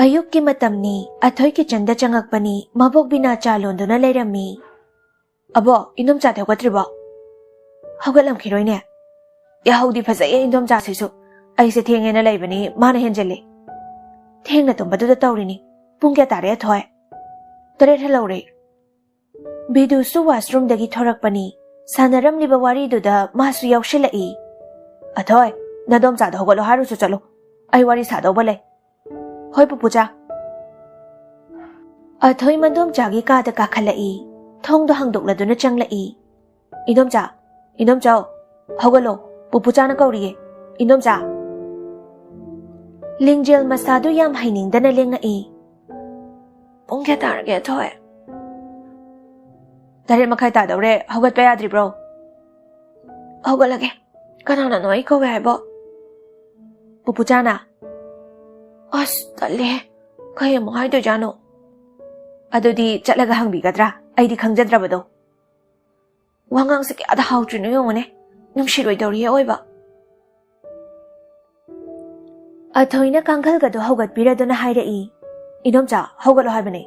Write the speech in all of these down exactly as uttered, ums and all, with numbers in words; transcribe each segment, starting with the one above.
ꯑꯌꯨꯛꯀꯤ ꯃꯇꯝꯅꯤ꯫ ꯑꯊꯣꯏ ꯀꯤꯆꯟꯗ ꯆꯪꯉꯛꯄꯅꯤ꯫ ꯃꯕꯣꯛ ꯕꯤꯅꯥ ꯆꯥ ꯂꯣꯟꯗꯨꯅ ꯂꯩꯔꯝꯃꯤ꯫ "ꯑꯕꯣ, ꯏꯅꯣꯝꯆꯥꯗꯤ ꯍꯧꯒꯠꯇ꯭ꯔꯤꯕꯣ?" "ꯍꯧꯒꯠꯂꯝꯈꯤꯔꯣꯏꯅꯦ꯫ ꯌꯥꯍꯧꯗꯤ ꯐꯖꯩꯌꯦ ꯏꯟꯗꯣꯝꯆꯥꯁꯤꯁꯨ꯫ ꯑꯩꯁꯦ ꯊꯦꯡꯉꯦꯅ ꯂꯩꯕꯅꯤ, ꯃꯥꯅ ꯍꯦꯟꯖꯜꯂꯤ꯫ ꯊꯦꯡꯅ ꯇꯨꯝꯕꯗꯨꯗ ꯇꯧꯔꯤꯅꯤ꯫ ꯄꯨꯡ ꯀꯌꯥ ꯇꯥꯔꯦ, ꯑꯊꯣꯏ?" "ꯇꯔꯦꯠ ꯍꯦꯜꯍꯧꯔꯦ꯫" ꯕꯤꯗꯨꯁꯨ ꯋꯥꯁꯔꯨꯝꯗꯒꯤ ꯊꯣꯔꯛꯄꯅꯤ꯫ ꯁꯥꯟꯅꯔꯝꯂꯤꯕ ꯋꯥꯔꯤꯗꯨꯗ ꯃꯥꯁꯨ ꯌꯥꯎꯁꯤꯜꯂꯛꯏ꯫ "ꯑꯊꯣꯏ, ꯅꯗꯣꯝꯆꯥꯗꯣ ꯍꯧꯒꯠꯂꯣ ꯍꯥꯏꯔꯨꯆꯣ ꯆꯠꯂꯣ꯫ ꯑꯩ ꯋꯥꯔꯤ ꯁꯥꯗꯧꯕ ꯂꯩ꯫" "ꯍꯣꯏ ꯄꯨꯄꯨꯆꯥ꯫" ꯑꯊꯣꯏ ꯃꯟꯗꯣꯝꯆꯥꯒꯤ ꯀꯥꯗ ꯀꯥꯈꯠꯂꯛꯏ꯫ ꯊꯣꯡꯗꯣ ꯍꯥꯡꯗꯣꯛꯂꯗꯨꯅ ꯆꯪꯂꯛꯏ꯫ "ꯏꯟꯗꯣꯝꯆꯥ, ꯏꯟꯗꯣꯝꯆꯥ, ꯍꯧꯒꯠꯂꯣ, ꯄꯨꯄꯨꯆꯥꯅ ꯀꯧꯔꯤꯌꯦ, ꯏꯟꯗꯣꯝꯆꯥ꯫" ꯂꯤꯡꯖꯦꯜ ꯃꯁꯥꯗꯨ ꯌꯥꯝ ꯍꯩꯅꯤꯡꯗꯅ ꯂꯦꯡꯉꯛꯏ꯫ "ꯄꯨꯡ ꯀꯌꯥ ꯇꯥꯔꯒꯦ, ꯑꯊꯣꯏ?" "ꯇꯔꯦꯠ ꯃꯈꯥꯏ ꯇꯥꯗꯧꯔꯦ, ꯍꯧꯒꯠꯄ ꯌꯥꯗ꯭ꯔꯤꯕ꯭ꯔꯣ?" "ꯍꯧꯒꯠꯂꯒꯦ꯫ ꯀꯅꯥꯅꯅꯣ ꯑꯩ ꯀꯧꯋꯦ ꯍꯥꯏꯕꯣ?" "ꯄꯨꯄꯨꯆꯥꯅ?" "ꯑꯁ, ꯇꯜꯂꯦꯍꯦ꯫ ꯀꯩ ꯑꯃꯨꯛ ꯍꯥꯏꯗꯣꯏꯖꯥꯠꯅꯣ?" "ꯑꯗꯨꯗꯤ ꯆꯠꯂꯒ ꯍꯪꯕꯤꯒꯗ꯭ꯔꯥ? ꯑꯩꯗꯤ ꯈꯪꯖꯗ꯭ꯔꯕꯗꯣ꯫" ꯋꯥꯉꯥꯡꯁꯦ ꯀꯌꯥꯗ ꯍꯥꯎꯇ꯭ꯔꯤꯅꯣ ꯌꯦꯡꯉꯨꯅꯦ꯫ ꯅꯨꯡꯁꯤꯔꯣꯏꯗꯧꯔꯤꯌꯦ ꯑꯣꯏꯕ꯫ ꯑꯊꯣꯏꯅ ꯀꯥꯡꯈꯜꯒꯗꯣ ꯍꯧꯒꯠꯄꯤꯔꯗꯨꯅ ꯍꯥꯏꯔꯛꯏ꯫ "ꯏꯟꯗꯣꯝꯆꯥ, ꯍꯧꯒꯠꯂꯣ ꯍꯥꯏꯕꯅꯦ꯫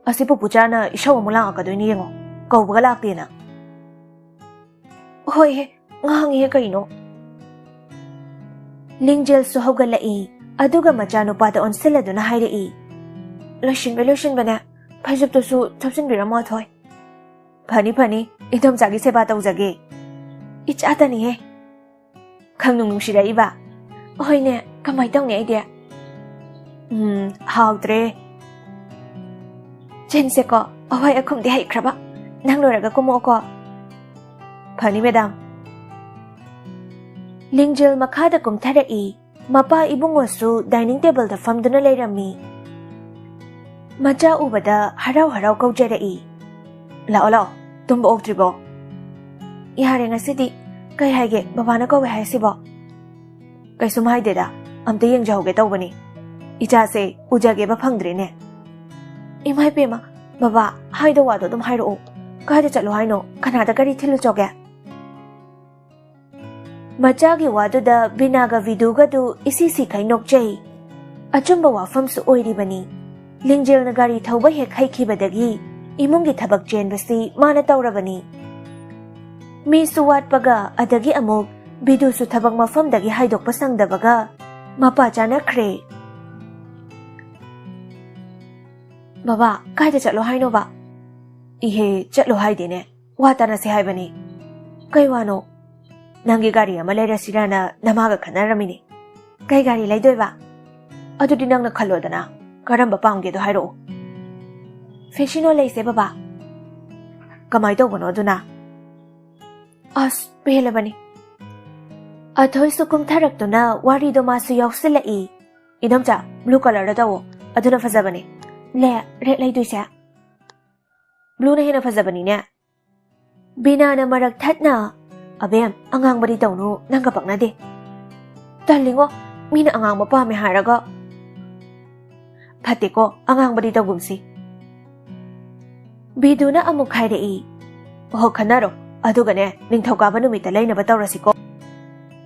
ꯑꯁꯤ ꯄꯨꯄꯨꯆꯥꯅ ꯏꯁꯧ ꯑꯃꯨꯛ ꯂꯥꯡꯉꯛꯀꯗꯣꯏꯅꯦ ꯌꯦꯡꯉꯣ꯫ ꯀꯧꯕꯒ ꯂꯥꯛꯇꯦꯅ꯫" "ꯍꯣꯏꯍꯦ, ꯉꯥꯡꯉꯤꯍꯦ ꯀꯩꯅꯣ꯫" ꯂꯤꯡꯖꯦꯜꯁꯨ ꯍꯧꯒꯠꯂꯛꯏ꯫ ꯑꯗꯨꯒ ꯃꯆꯥꯅꯨꯄꯥꯗ ꯑꯣꯟꯁꯤꯜꯂꯗꯨꯅ ꯍꯥꯏꯔꯛꯏ꯫ "ꯂꯣꯏꯁꯤꯟꯕ ꯂꯣꯏꯁꯤꯟꯕꯅꯦ꯫ ꯐꯩꯖꯨꯞꯇꯨꯁꯨ ꯊꯨꯞꯆꯤꯟꯕꯤꯔꯝꯃꯣ, ꯑꯊꯣꯏ꯫" "ꯐꯅꯤ, ꯐꯅꯤ, ꯏꯟꯗꯣꯝꯆꯥꯒꯤ ꯁꯦꯕꯥ ꯇꯧꯖꯒꯦ꯫" "ꯏꯆꯥꯇꯅꯤꯍꯦ꯫" "ꯈꯪꯅꯨꯡ ꯅꯨꯡꯁꯤꯔꯛꯏꯕ?" "ꯍꯣꯏꯅꯦ, ꯀꯃꯥꯏ ꯇꯧꯅꯤ ꯑꯩꯗꯤ?" "ꯎꯝ, ꯍꯥꯎꯇ꯭ꯔꯦ꯫ ꯆꯦꯟꯁꯦꯀꯣ, ꯑꯋꯥꯏ ꯑꯈꯨꯝꯗꯤ ꯍꯩꯈ꯭ꯔꯕ꯫ ꯅꯪ ꯂꯣꯏꯔꯒ ꯀꯨꯝꯃꯛꯑꯣꯀꯣ꯫" "ꯐꯅꯤ, ꯃꯦꯗꯥꯝ꯫" ꯂꯤꯡꯖꯦꯜ ꯃꯈꯥꯗ ꯀꯨꯝꯊꯔꯛꯏ꯫ ꯃꯄꯥ ꯏꯕꯨꯡꯉꯣꯁꯨ ꯗꯥꯏꯅꯤꯡ ꯇꯦꯕꯜꯗ ꯐꯝꯗꯨꯅ ꯂꯩꯔꯝꯃꯤ꯫ ꯃꯆꯥ ꯎꯕꯗ ꯍꯔꯥꯎ ꯍꯔꯥꯎ ꯀꯧꯖꯔꯛꯏ꯫ "ꯂꯥꯛꯑꯣ, ꯂꯥꯛꯑꯣ꯫ ꯇꯨꯝꯕ ꯑꯣꯛꯇ꯭ꯔꯤꯕꯣ?" "ꯌꯥꯔꯦ ꯉꯁꯤꯗꯤ꯫ ꯀꯩ ꯍꯥꯏꯒꯦ, ꯕꯕꯥꯅ ꯀꯧꯋꯦ ꯍꯥꯏꯁꯤꯕꯣ?" "ꯀꯩꯁꯨꯝ ꯍꯥꯏꯗꯦꯗ, ꯑꯝꯇ ꯌꯦꯡꯖꯍꯧꯒꯦ ꯇꯧꯕꯅꯤ꯫ ꯏꯆꯥꯁꯦ ꯎꯖꯒꯦꯕ ꯐꯪꯗ꯭ꯔꯦꯅꯦ꯫" "ꯏꯃꯥ ꯏꯄꯦꯝꯃ, ꯕꯕꯥ, ꯍꯥꯏꯗꯧ ꯋꯥꯗꯣ ꯑꯗꯨꯝ ꯍꯥꯏꯔꯛꯑꯣ꯫ ꯀꯥꯏꯗ ꯆꯠꯂꯣ ꯍꯥꯏꯅꯣ? ꯀꯅꯥꯗ ꯀꯔꯤ ꯊꯤꯜꯂꯨꯆꯣꯒꯦ?" ꯃꯆꯥꯒꯤ ꯋꯥꯗꯨꯗ ꯕꯤꯅꯥꯒ ꯚꯤꯗꯨꯒꯗꯨ ꯏꯁꯤ ꯁꯤꯈꯩ ꯅꯣꯛꯆꯩ꯫ ꯑꯆꯨꯝꯕ ꯋꯥꯐꯝꯁꯨ ꯑꯣꯏꯔꯤꯕꯅꯤ꯫ ꯂꯤꯡꯖꯦꯜꯅ ꯒꯥꯔꯤ ꯊꯧꯕ ꯍꯦꯛ ꯍꯩꯈꯤꯕꯗꯒꯤ ꯏꯃꯨꯡꯒꯤ ꯊꯕꯛ ꯆꯦꯟꯕꯁꯤ ꯃꯥꯅ ꯇꯧꯔꯕꯅꯤ꯫ ꯃꯤꯁꯨ ꯋꯥꯠꯄꯒ ꯑꯗꯒꯤ ꯑꯃꯨꯛ ꯕꯤꯗꯨꯁꯨ ꯊꯕꯛ ꯃꯐꯝꯗꯒꯤ ꯍꯥꯏꯗꯣꯛꯄ ꯁꯪꯗꯕꯒ ꯃꯄꯥ ꯆꯥꯅꯈ꯭ꯔꯦ꯫ "ꯕꯕꯥ, ꯀꯥꯏꯗ ꯆꯠꯂꯣ ꯍꯥꯏꯅꯣꯕ?" "ꯏꯍꯦ, ꯆꯠꯂꯣ ꯍꯥꯏꯗꯦꯅꯦ, ꯋꯥ ꯇꯥꯅꯁꯦ ꯍꯥꯏꯕꯅꯤ꯫" "ꯀꯩ ꯋꯥꯅꯣ?" "ꯅꯪꯒꯤ ꯒꯥꯔꯤ ꯑꯃ ꯂꯩꯔꯁꯤꯔꯅ ꯅꯃꯥꯒ ꯈꯟꯅꯔꯝꯃꯤꯅꯤ꯫" "ꯀꯩ ꯒꯥꯔꯤ ꯂꯩꯗꯣꯏꯕ?" "ꯑꯗꯨꯗꯤ ꯅꯪꯅ ꯈꯜꯂꯣꯗꯅ, ꯀꯔꯝꯕ ꯄꯥꯝꯒꯦꯗꯣ ꯍꯥꯏꯔꯛꯑꯣ꯫" "ꯐꯦꯁꯤꯅꯣ ꯂꯩꯁꯦ, ꯕꯕꯥ꯫" "ꯀꯃꯥꯏ ꯇꯧꯕꯅꯣ ꯑꯗꯨꯅ?" ꯑꯁ, ꯄꯦꯜꯂꯕꯅꯤ꯫ ꯑꯊꯣꯏꯁꯨ ꯀꯨꯝꯊꯔꯛꯇꯨꯅ ꯋꯥꯔꯤꯗꯣ ꯃꯥꯁꯨ ꯌꯥꯎꯁꯤꯜꯂꯛꯏ꯫ "ꯏꯅꯝꯆꯥ, ꯕ꯭ꯂꯨ ꯀꯂꯔꯗ ꯇꯧꯋꯣ, ꯑꯗꯨꯅ ꯐꯖꯕꯅꯦ꯫" "ꯂꯦ, ꯔꯦꯗ ꯂꯩꯗꯣꯏꯁꯦ?" "ꯕ꯭ꯂꯨꯅ ꯍꯦꯟꯅ ꯐꯖꯕꯅꯤꯅꯦ꯫" ꯕꯤꯅꯥꯅ ꯃꯔꯛ ꯊꯠꯅ, "ꯑꯕꯦꯝ, ꯑꯉꯥꯡꯕꯗꯤ ꯇꯧꯅꯨ, ꯅꯪꯒ ꯄꯛꯅꯗꯦ꯫" "ꯇꯜꯂꯤꯉꯣ, ꯃꯤꯅ ꯑꯉꯥꯡꯕ ꯄꯥꯝꯃꯦ ꯍꯥꯏꯔꯒ꯫" "ꯐꯠꯇꯦꯀꯣ, ꯑꯉꯥꯡꯕꯗꯤ ꯇꯧꯒꯨꯝꯁꯤ꯫" ꯕꯤꯗꯨꯅ ꯑꯃꯨꯛ ꯍꯥꯏꯔꯛꯏ, "ꯑꯣꯍꯣ, ꯈꯟꯅꯔꯣ, ꯑꯗꯨꯒꯅꯦ, ꯅꯤꯡꯊꯧꯀꯥꯕ ꯅꯨꯃꯤꯠꯇ ꯂꯩꯅꯕ ꯇꯧꯔꯁꯤꯀꯣ꯫"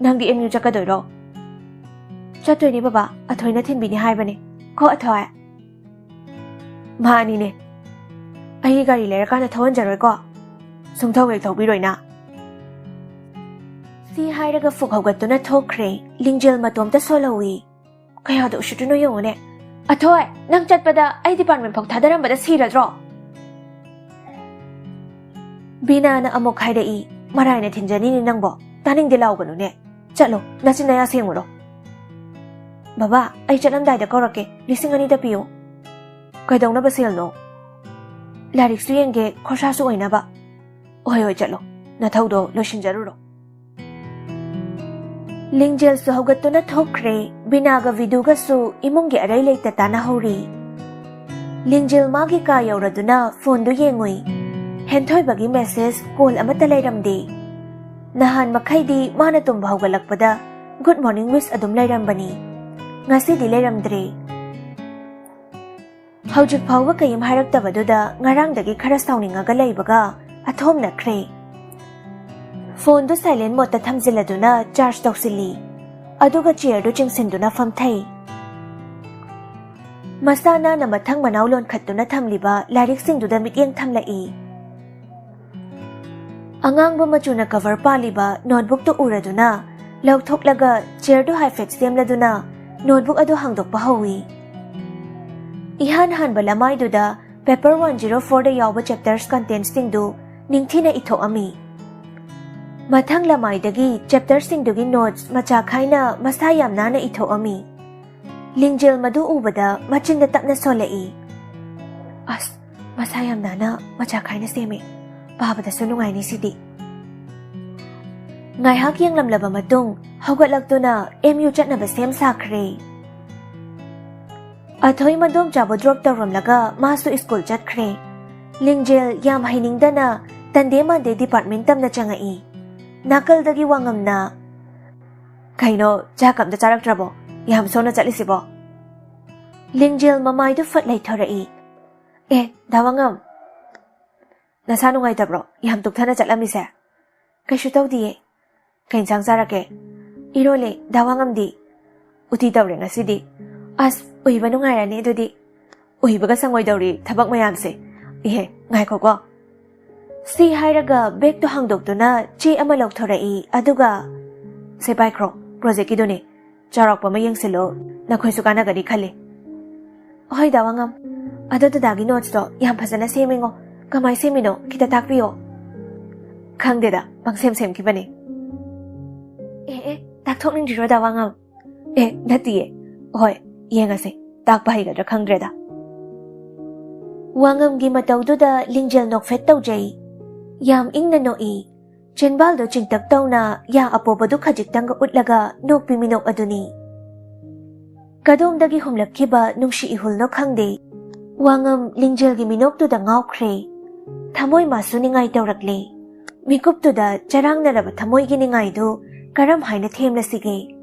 "ꯅꯪꯗꯤ ꯑꯦꯝ ꯌꯨ ꯆꯠꯀꯗꯣꯏꯔꯣ?" "ꯆꯠꯇꯣꯏꯅꯦ ꯕꯕꯥ, ꯑꯊꯣꯏꯅ ꯊꯤꯟꯕꯤꯅꯤ ꯍꯥꯏꯕꯅꯦ꯫ ꯀꯣ ꯑꯊꯣꯏ?" "ꯃꯥꯅꯤꯅꯦ, ꯑꯩꯒꯤ ꯒꯥꯔꯤ ꯂꯩꯔꯀꯥꯟꯗ ꯊꯧꯍꯟꯖꯔꯣꯏꯀꯣ꯫ ꯁꯨꯡꯊꯧ ꯍꯦꯛ ꯊꯧꯕꯤꯔꯣꯏꯅ꯫" ꯁꯤ ꯍꯥꯏꯔꯒ ꯐꯨꯛ ꯍꯧꯒꯠꯇꯨꯅ ꯊꯣꯛꯈ꯭ꯔꯦ꯫ ꯂꯤꯡꯖꯦꯜ ꯃꯇꯣꯝꯇ ꯁꯣꯜꯍꯧꯏ꯫ ꯀꯌꯥꯗ ꯎꯁꯤꯠꯇ꯭ꯔꯤꯅꯣ ꯌꯦꯡꯉꯨꯅꯦ꯫ "ꯑꯊꯣꯏ, ꯅꯪ ꯆꯠꯄꯗ ꯑꯩ ꯗꯤꯄꯥꯔꯠꯃꯦꯟ ꯐꯥꯎ ꯊꯥꯗꯔꯝꯕꯗ ꯁꯤꯔꯗ꯭ꯔꯣ?" ꯕꯤꯅꯥꯅ ꯑꯃꯨꯛ ꯍꯥꯏꯔꯛꯏ, "ꯃꯔꯥꯏꯅ ꯊꯤꯟꯖꯅꯤꯅꯦ ꯅꯪꯕꯣ, ꯇꯥꯅꯤꯡꯗꯦ, ꯂꯥꯎꯒꯅꯨꯅꯦ꯫ ꯆꯠꯂꯣ, ꯅꯆꯤꯟ ꯅꯌꯥ ꯁꯦꯡꯉꯨꯔꯣ꯫" "ꯕꯕꯥ, ꯑꯩ ꯆꯠꯂꯝꯗꯥꯏꯗ ꯀꯧꯔꯛꯀꯦ, ꯂꯤꯁꯤꯡ ꯑꯅꯤꯗ ꯄꯤꯌꯨ꯫" "ꯀꯩꯗꯧꯅꯕ ꯁꯦꯜꯅꯣ?" "ꯂꯥꯏꯔꯤꯛꯁꯨ ꯌꯦꯡꯒꯦ, ꯈꯣꯔꯁꯥꯁꯨ ꯑꯣꯏꯅꯕ꯫" "ꯍꯣꯏ ꯍꯣꯏ, ꯆꯠꯂꯣ, ꯅꯊꯧꯗꯣ ꯂꯣꯏꯁꯤꯟꯖꯔꯨꯔꯣ꯫" ꯂꯤꯡꯖꯦꯜꯁꯨ ꯍꯧꯒꯠꯇꯨꯅ ꯊꯣꯛꯈ꯭ꯔꯦ꯫ ꯕꯤꯅꯥꯒ ꯚꯤꯗꯨꯒꯁꯨ ꯏꯃꯨꯡꯒꯤ ꯑꯔꯩ ꯂꯩꯇ ꯇꯥꯟꯅꯍꯧꯔꯤ꯫ ꯂꯤꯡꯖꯦꯜ ꯃꯥꯒꯤ ꯀꯥ ꯌꯧꯔꯗꯨꯅ ꯐꯣꯟꯗꯨ ꯌꯦꯡꯉꯨꯏ꯫ ꯍꯦꯟꯊꯣꯏꯕꯒꯤ ꯃꯦꯁꯦꯖ, ꯀꯣꯜ ꯑꯃꯠꯇ ꯂꯩꯔꯝꯗꯦ꯫ ꯅꯍꯥꯟ ꯃꯈꯩꯗꯤ ꯃꯥꯅ ꯇꯨꯝꯕ ꯍꯧꯒꯠꯂꯛꯄꯗ ꯒꯨꯗ ꯃꯣꯔꯅꯤꯡ ꯋꯤꯁ ꯑꯗꯨꯝ ꯂꯩꯔꯝꯕꯅꯤ꯫ ꯉꯁꯤꯗꯤ ꯂꯩꯔꯝꯗ꯭ꯔꯦ꯫ ꯍꯧꯖꯤꯛ ꯐꯥꯎꯕ ꯀꯔꯤꯝ ꯍꯥꯏꯔꯛꯇꯕꯗꯨꯗ ꯉꯔꯥꯡꯗꯒꯤ ꯈꯔ ꯁꯥꯎꯅꯤꯡꯉꯒ ꯂꯩꯕꯒ ꯑꯊꯣꯝꯅꯈ꯭ꯔꯦ꯫ ꯐꯣꯟꯗꯨ ꯁꯥꯏꯂꯦꯟ ꯃꯣꯗꯇ ꯊꯝꯖꯤꯜꯂꯗꯨꯅ ꯆꯥꯔꯖ ꯇꯧꯁꯤꯜꯂꯤ꯫ ꯑꯗꯨꯒ ꯆꯤꯌꯔꯗꯨ ꯆꯤꯡꯁꯤꯟꯗꯨꯅ ꯐꯝꯊꯩ꯫ ꯃꯁꯥ ꯅꯥꯟꯅ ꯃꯊꯪ ꯃꯅꯥꯎ ꯂꯣꯟꯈꯠꯇꯨꯅ ꯊꯝꯂꯤꯕ ꯂꯥꯏꯔꯤꯛꯁꯤꯡꯗꯨꯗ ꯃꯤꯠꯌꯦꯡ ꯊꯝꯂꯛꯏ꯫ ꯑꯉꯥꯡꯕ ꯃꯆꯨꯅ ꯀꯚꯔ ꯄꯥꯜꯂꯤꯕ ꯅꯣꯠꯕꯨꯛꯇꯨ ꯎꯔꯗꯨꯅ ꯂꯧꯊꯣꯛꯂꯒ ꯆꯤꯌꯔꯗꯨ ꯍꯥꯏꯐꯦꯠ ꯁꯦꯝꯂꯗꯨꯅ ꯅꯣꯠꯕꯨꯛ ꯑꯗꯨ ꯍꯥꯡꯗꯣꯛꯄ ꯍꯧꯏ꯫ ꯏꯍꯥꯟ ꯍꯥꯟꯕ ꯂꯃꯥꯏꯗꯨꯗ ꯄꯦꯄꯔ ꯋꯥꯟ ꯖꯤꯔꯣ ꯐꯣꯔꯗ ꯌꯥꯎꯕ ꯆꯦꯞꯇꯔꯁ ꯀꯟꯇꯦꯟꯠꯁꯤꯡꯗꯨ ꯅꯤꯡꯊꯤꯅ ꯏꯊꯣꯛꯑꯝꯃꯤ꯫ ꯃꯊꯪ ꯂꯃꯥꯏꯗꯒꯤ ꯆꯦꯞꯇꯔꯁꯤꯡꯗꯨꯒꯤ ꯅꯣꯠꯁ ꯃꯆꯥ ꯈꯥꯏꯅ ꯃꯁꯥ ꯌꯥꯝ ꯅꯥꯟꯅ ꯏꯊꯣꯛꯑꯝꯃꯤ꯫ ꯂꯤꯡꯖꯦꯜ ꯃꯗꯨ ꯎꯕꯗ ꯃꯆꯤꯟꯗ ꯇꯞꯅ ꯁꯣꯜꯂꯛꯏ꯫ "ꯑꯁ, ꯃꯁꯥ ꯌꯥꯝ ꯅꯥꯟꯅ ꯃꯆꯥ ꯈꯥꯏꯅ ꯁꯦꯝꯃꯦ꯫ ꯄꯥꯕꯗꯁꯨ ꯅꯨꯡꯉꯥꯏꯅꯤ ꯁꯤꯗꯤ꯫" ꯉꯥꯏꯍꯥꯛ ꯌꯦꯡꯂꯝꯂꯕ ꯃꯇꯨꯡ ꯍꯧꯒꯠꯂꯛꯇꯨꯅ ꯑꯦꯝ ꯌꯨ ꯆꯠꯅꯕ ꯁꯦꯝ ꯁꯥꯈ꯭ꯔꯦ꯫ ꯑꯊꯣꯏ ꯃꯗꯣꯝꯆꯥꯕꯨ ꯗ꯭ꯔꯣꯞ ꯇꯧꯔꯝꯂꯒ ꯃꯥꯁꯨ ꯁ꯭ꯀꯨꯜ ꯆꯠꯈ꯭ꯔꯦ꯫ ꯂꯤꯡꯖꯦꯜ ꯌꯥꯝ ꯍꯩꯅꯤꯡꯗꯅ ꯇꯟꯗꯦ ꯃꯥꯟꯗꯦ ꯗꯤꯄꯥꯔꯠꯃꯦꯟ ꯇꯝꯅ ꯆꯪꯉꯛꯏ꯫ ꯅꯥꯀꯜꯗꯒꯤ ꯋꯥꯉꯝꯅ, "ꯀꯩꯅꯣ, ꯆꯥꯛ ꯑꯝꯇ ꯆꯥꯔꯛꯇ꯭ꯔꯕꯣ? ꯌꯥꯝ ꯁꯣꯟꯅ ꯆꯠꯂꯤꯁꯤꯕꯣ?" ꯂꯤꯡꯖꯦꯜ ꯃꯃꯥꯏꯗꯨ ꯐꯠ ꯂꯩꯊꯣꯔꯛꯏ꯫ "ꯑꯦ, ꯗꯥ ꯋꯥꯉꯝ, ꯅꯁꯥ ꯅꯨꯡꯉꯥꯏꯇꯕ꯭ꯔꯣ? ꯌꯥꯝ ꯇꯨꯞꯊꯅ ꯆꯠꯂꯝꯃꯤꯁꯦ?" "ꯀꯩꯁꯨ ꯇꯧꯗꯤꯌꯦ꯫ ꯀꯩ ꯏꯟꯁꯥꯡ ꯆꯥꯔꯛꯀꯦ?" "ꯏꯔꯣꯜꯂꯦ, ꯗꯥ ꯋꯥꯉꯝꯗꯤ?" "ꯎꯇꯤ ꯇꯧꯔꯦ ꯉꯁꯤꯗꯤ꯫" "ꯑꯁ, ꯎꯏꯕ ꯅꯨꯡꯉꯥꯏꯔꯅꯤ ꯑꯗꯨꯗꯤ꯫" "ꯎꯏꯕꯒ ꯁꯪꯉꯣꯏꯗꯧꯔꯤ ꯊꯕꯛ ꯃꯌꯥꯝꯁꯦ꯫ ꯏꯍꯦ, ꯉꯥꯏꯈꯣꯀꯣ꯫" ꯁꯤ ꯍꯥꯏꯔꯒ ꯕꯦꯒꯇꯨ ꯍꯥꯡꯗꯣꯛꯇꯨꯅ ꯆꯦ ꯑꯃ ꯂꯧꯊꯣꯔꯛꯏ, ꯑꯗꯨꯒ, "ꯁꯦ ꯄꯥꯏꯈ꯭ꯔꯣ, ꯄ꯭ꯔꯣꯖꯦꯛꯀꯤꯗꯨꯅꯦ꯫ ꯆꯥꯎꯔꯥꯛꯄ ꯑꯃ ꯌꯦꯡꯁꯤꯜꯂꯣ, ꯅꯈꯣꯏꯁꯨ ꯀꯥꯟꯅꯒꯅꯤ ꯈꯜꯂꯤ꯫" "ꯍꯣꯏ, ꯗꯥ ꯋꯥꯉꯝ꯫ ꯑꯗꯣ ꯗꯗꯥꯒꯤ ꯅꯣꯠꯁꯇꯣ ꯌꯥꯝ ꯐꯖꯅ ꯁꯦꯝꯃꯤꯉꯣ꯫ ꯀꯃꯥꯏ ꯁꯦꯝꯃꯤꯅꯣ? ꯈꯤꯇ ꯇꯥꯛꯄꯤꯌꯣ꯫" "ꯈꯪꯗꯦꯗ, ꯄꯪꯁꯦꯝ ꯁꯦꯝꯈꯤꯕꯅꯦ꯫" "ꯑꯦ, ꯑꯦ, ꯇꯥꯛꯊꯣꯛꯅꯤꯡꯗ꯭ꯔꯤꯔꯣ, ꯗꯥ ꯋꯥꯉꯝ?" "ꯑꯦ, ꯅꯠꯇꯤꯌꯦ꯫ ꯍꯣꯏ, ꯌꯦꯡꯉꯁꯦ꯫ ꯇꯥꯛꯄ ꯍꯩꯒꯗ꯭ꯔꯥ ꯈꯪꯗ꯭ꯔꯦꯗ꯫" ꯋꯥꯉꯝꯒꯤ ꯃꯇꯧꯗꯨꯗ ꯂꯤꯡꯖꯦꯜ ꯅꯣꯛꯐꯦꯠ ꯇꯧꯖꯩ꯫ ꯌꯥꯝ ꯏꯪꯅ ꯅꯣꯛꯏ꯫ ꯆꯤꯟꯕꯥꯜꯗꯣ ꯆꯤꯡꯇꯛ ꯇꯧꯅ ꯌꯥ ꯑꯄꯣꯕꯗꯨ ꯈꯖꯤꯛꯇꯪꯒ ꯎꯠꯂꯒ ꯅꯣꯛꯄꯤ ꯃꯤꯅꯣꯛ ꯑꯗꯨꯅꯤ꯫ ꯀꯗꯣꯝꯗꯒꯤ ꯍꯨꯝꯂꯛꯈꯤꯕ ꯅꯨꯡꯁꯤ ꯏꯍꯨꯜꯅꯣ ꯈꯪꯗꯦ, ꯋꯥꯉꯝ ꯂꯤꯡꯖꯦꯜꯒꯤ ꯃꯤꯅꯣꯛꯇꯨꯗ ꯉꯥꯎꯈ꯭ꯔꯦ꯫ ꯊꯃꯣꯏ ꯃꯥꯁꯨ ꯅꯤꯡꯉꯥꯏ ꯇꯧꯔꯛꯂꯦ꯫ ꯃꯤꯀꯨꯞꯇꯨꯗ ꯆꯔꯥꯡꯅꯔꯕ ꯊꯃꯣꯏꯒꯤ ꯅꯤꯡꯉꯥꯏꯗꯨ ꯀꯔꯝ ꯍꯥꯏꯅ ꯊꯦꯝꯂꯁꯤꯒꯦ?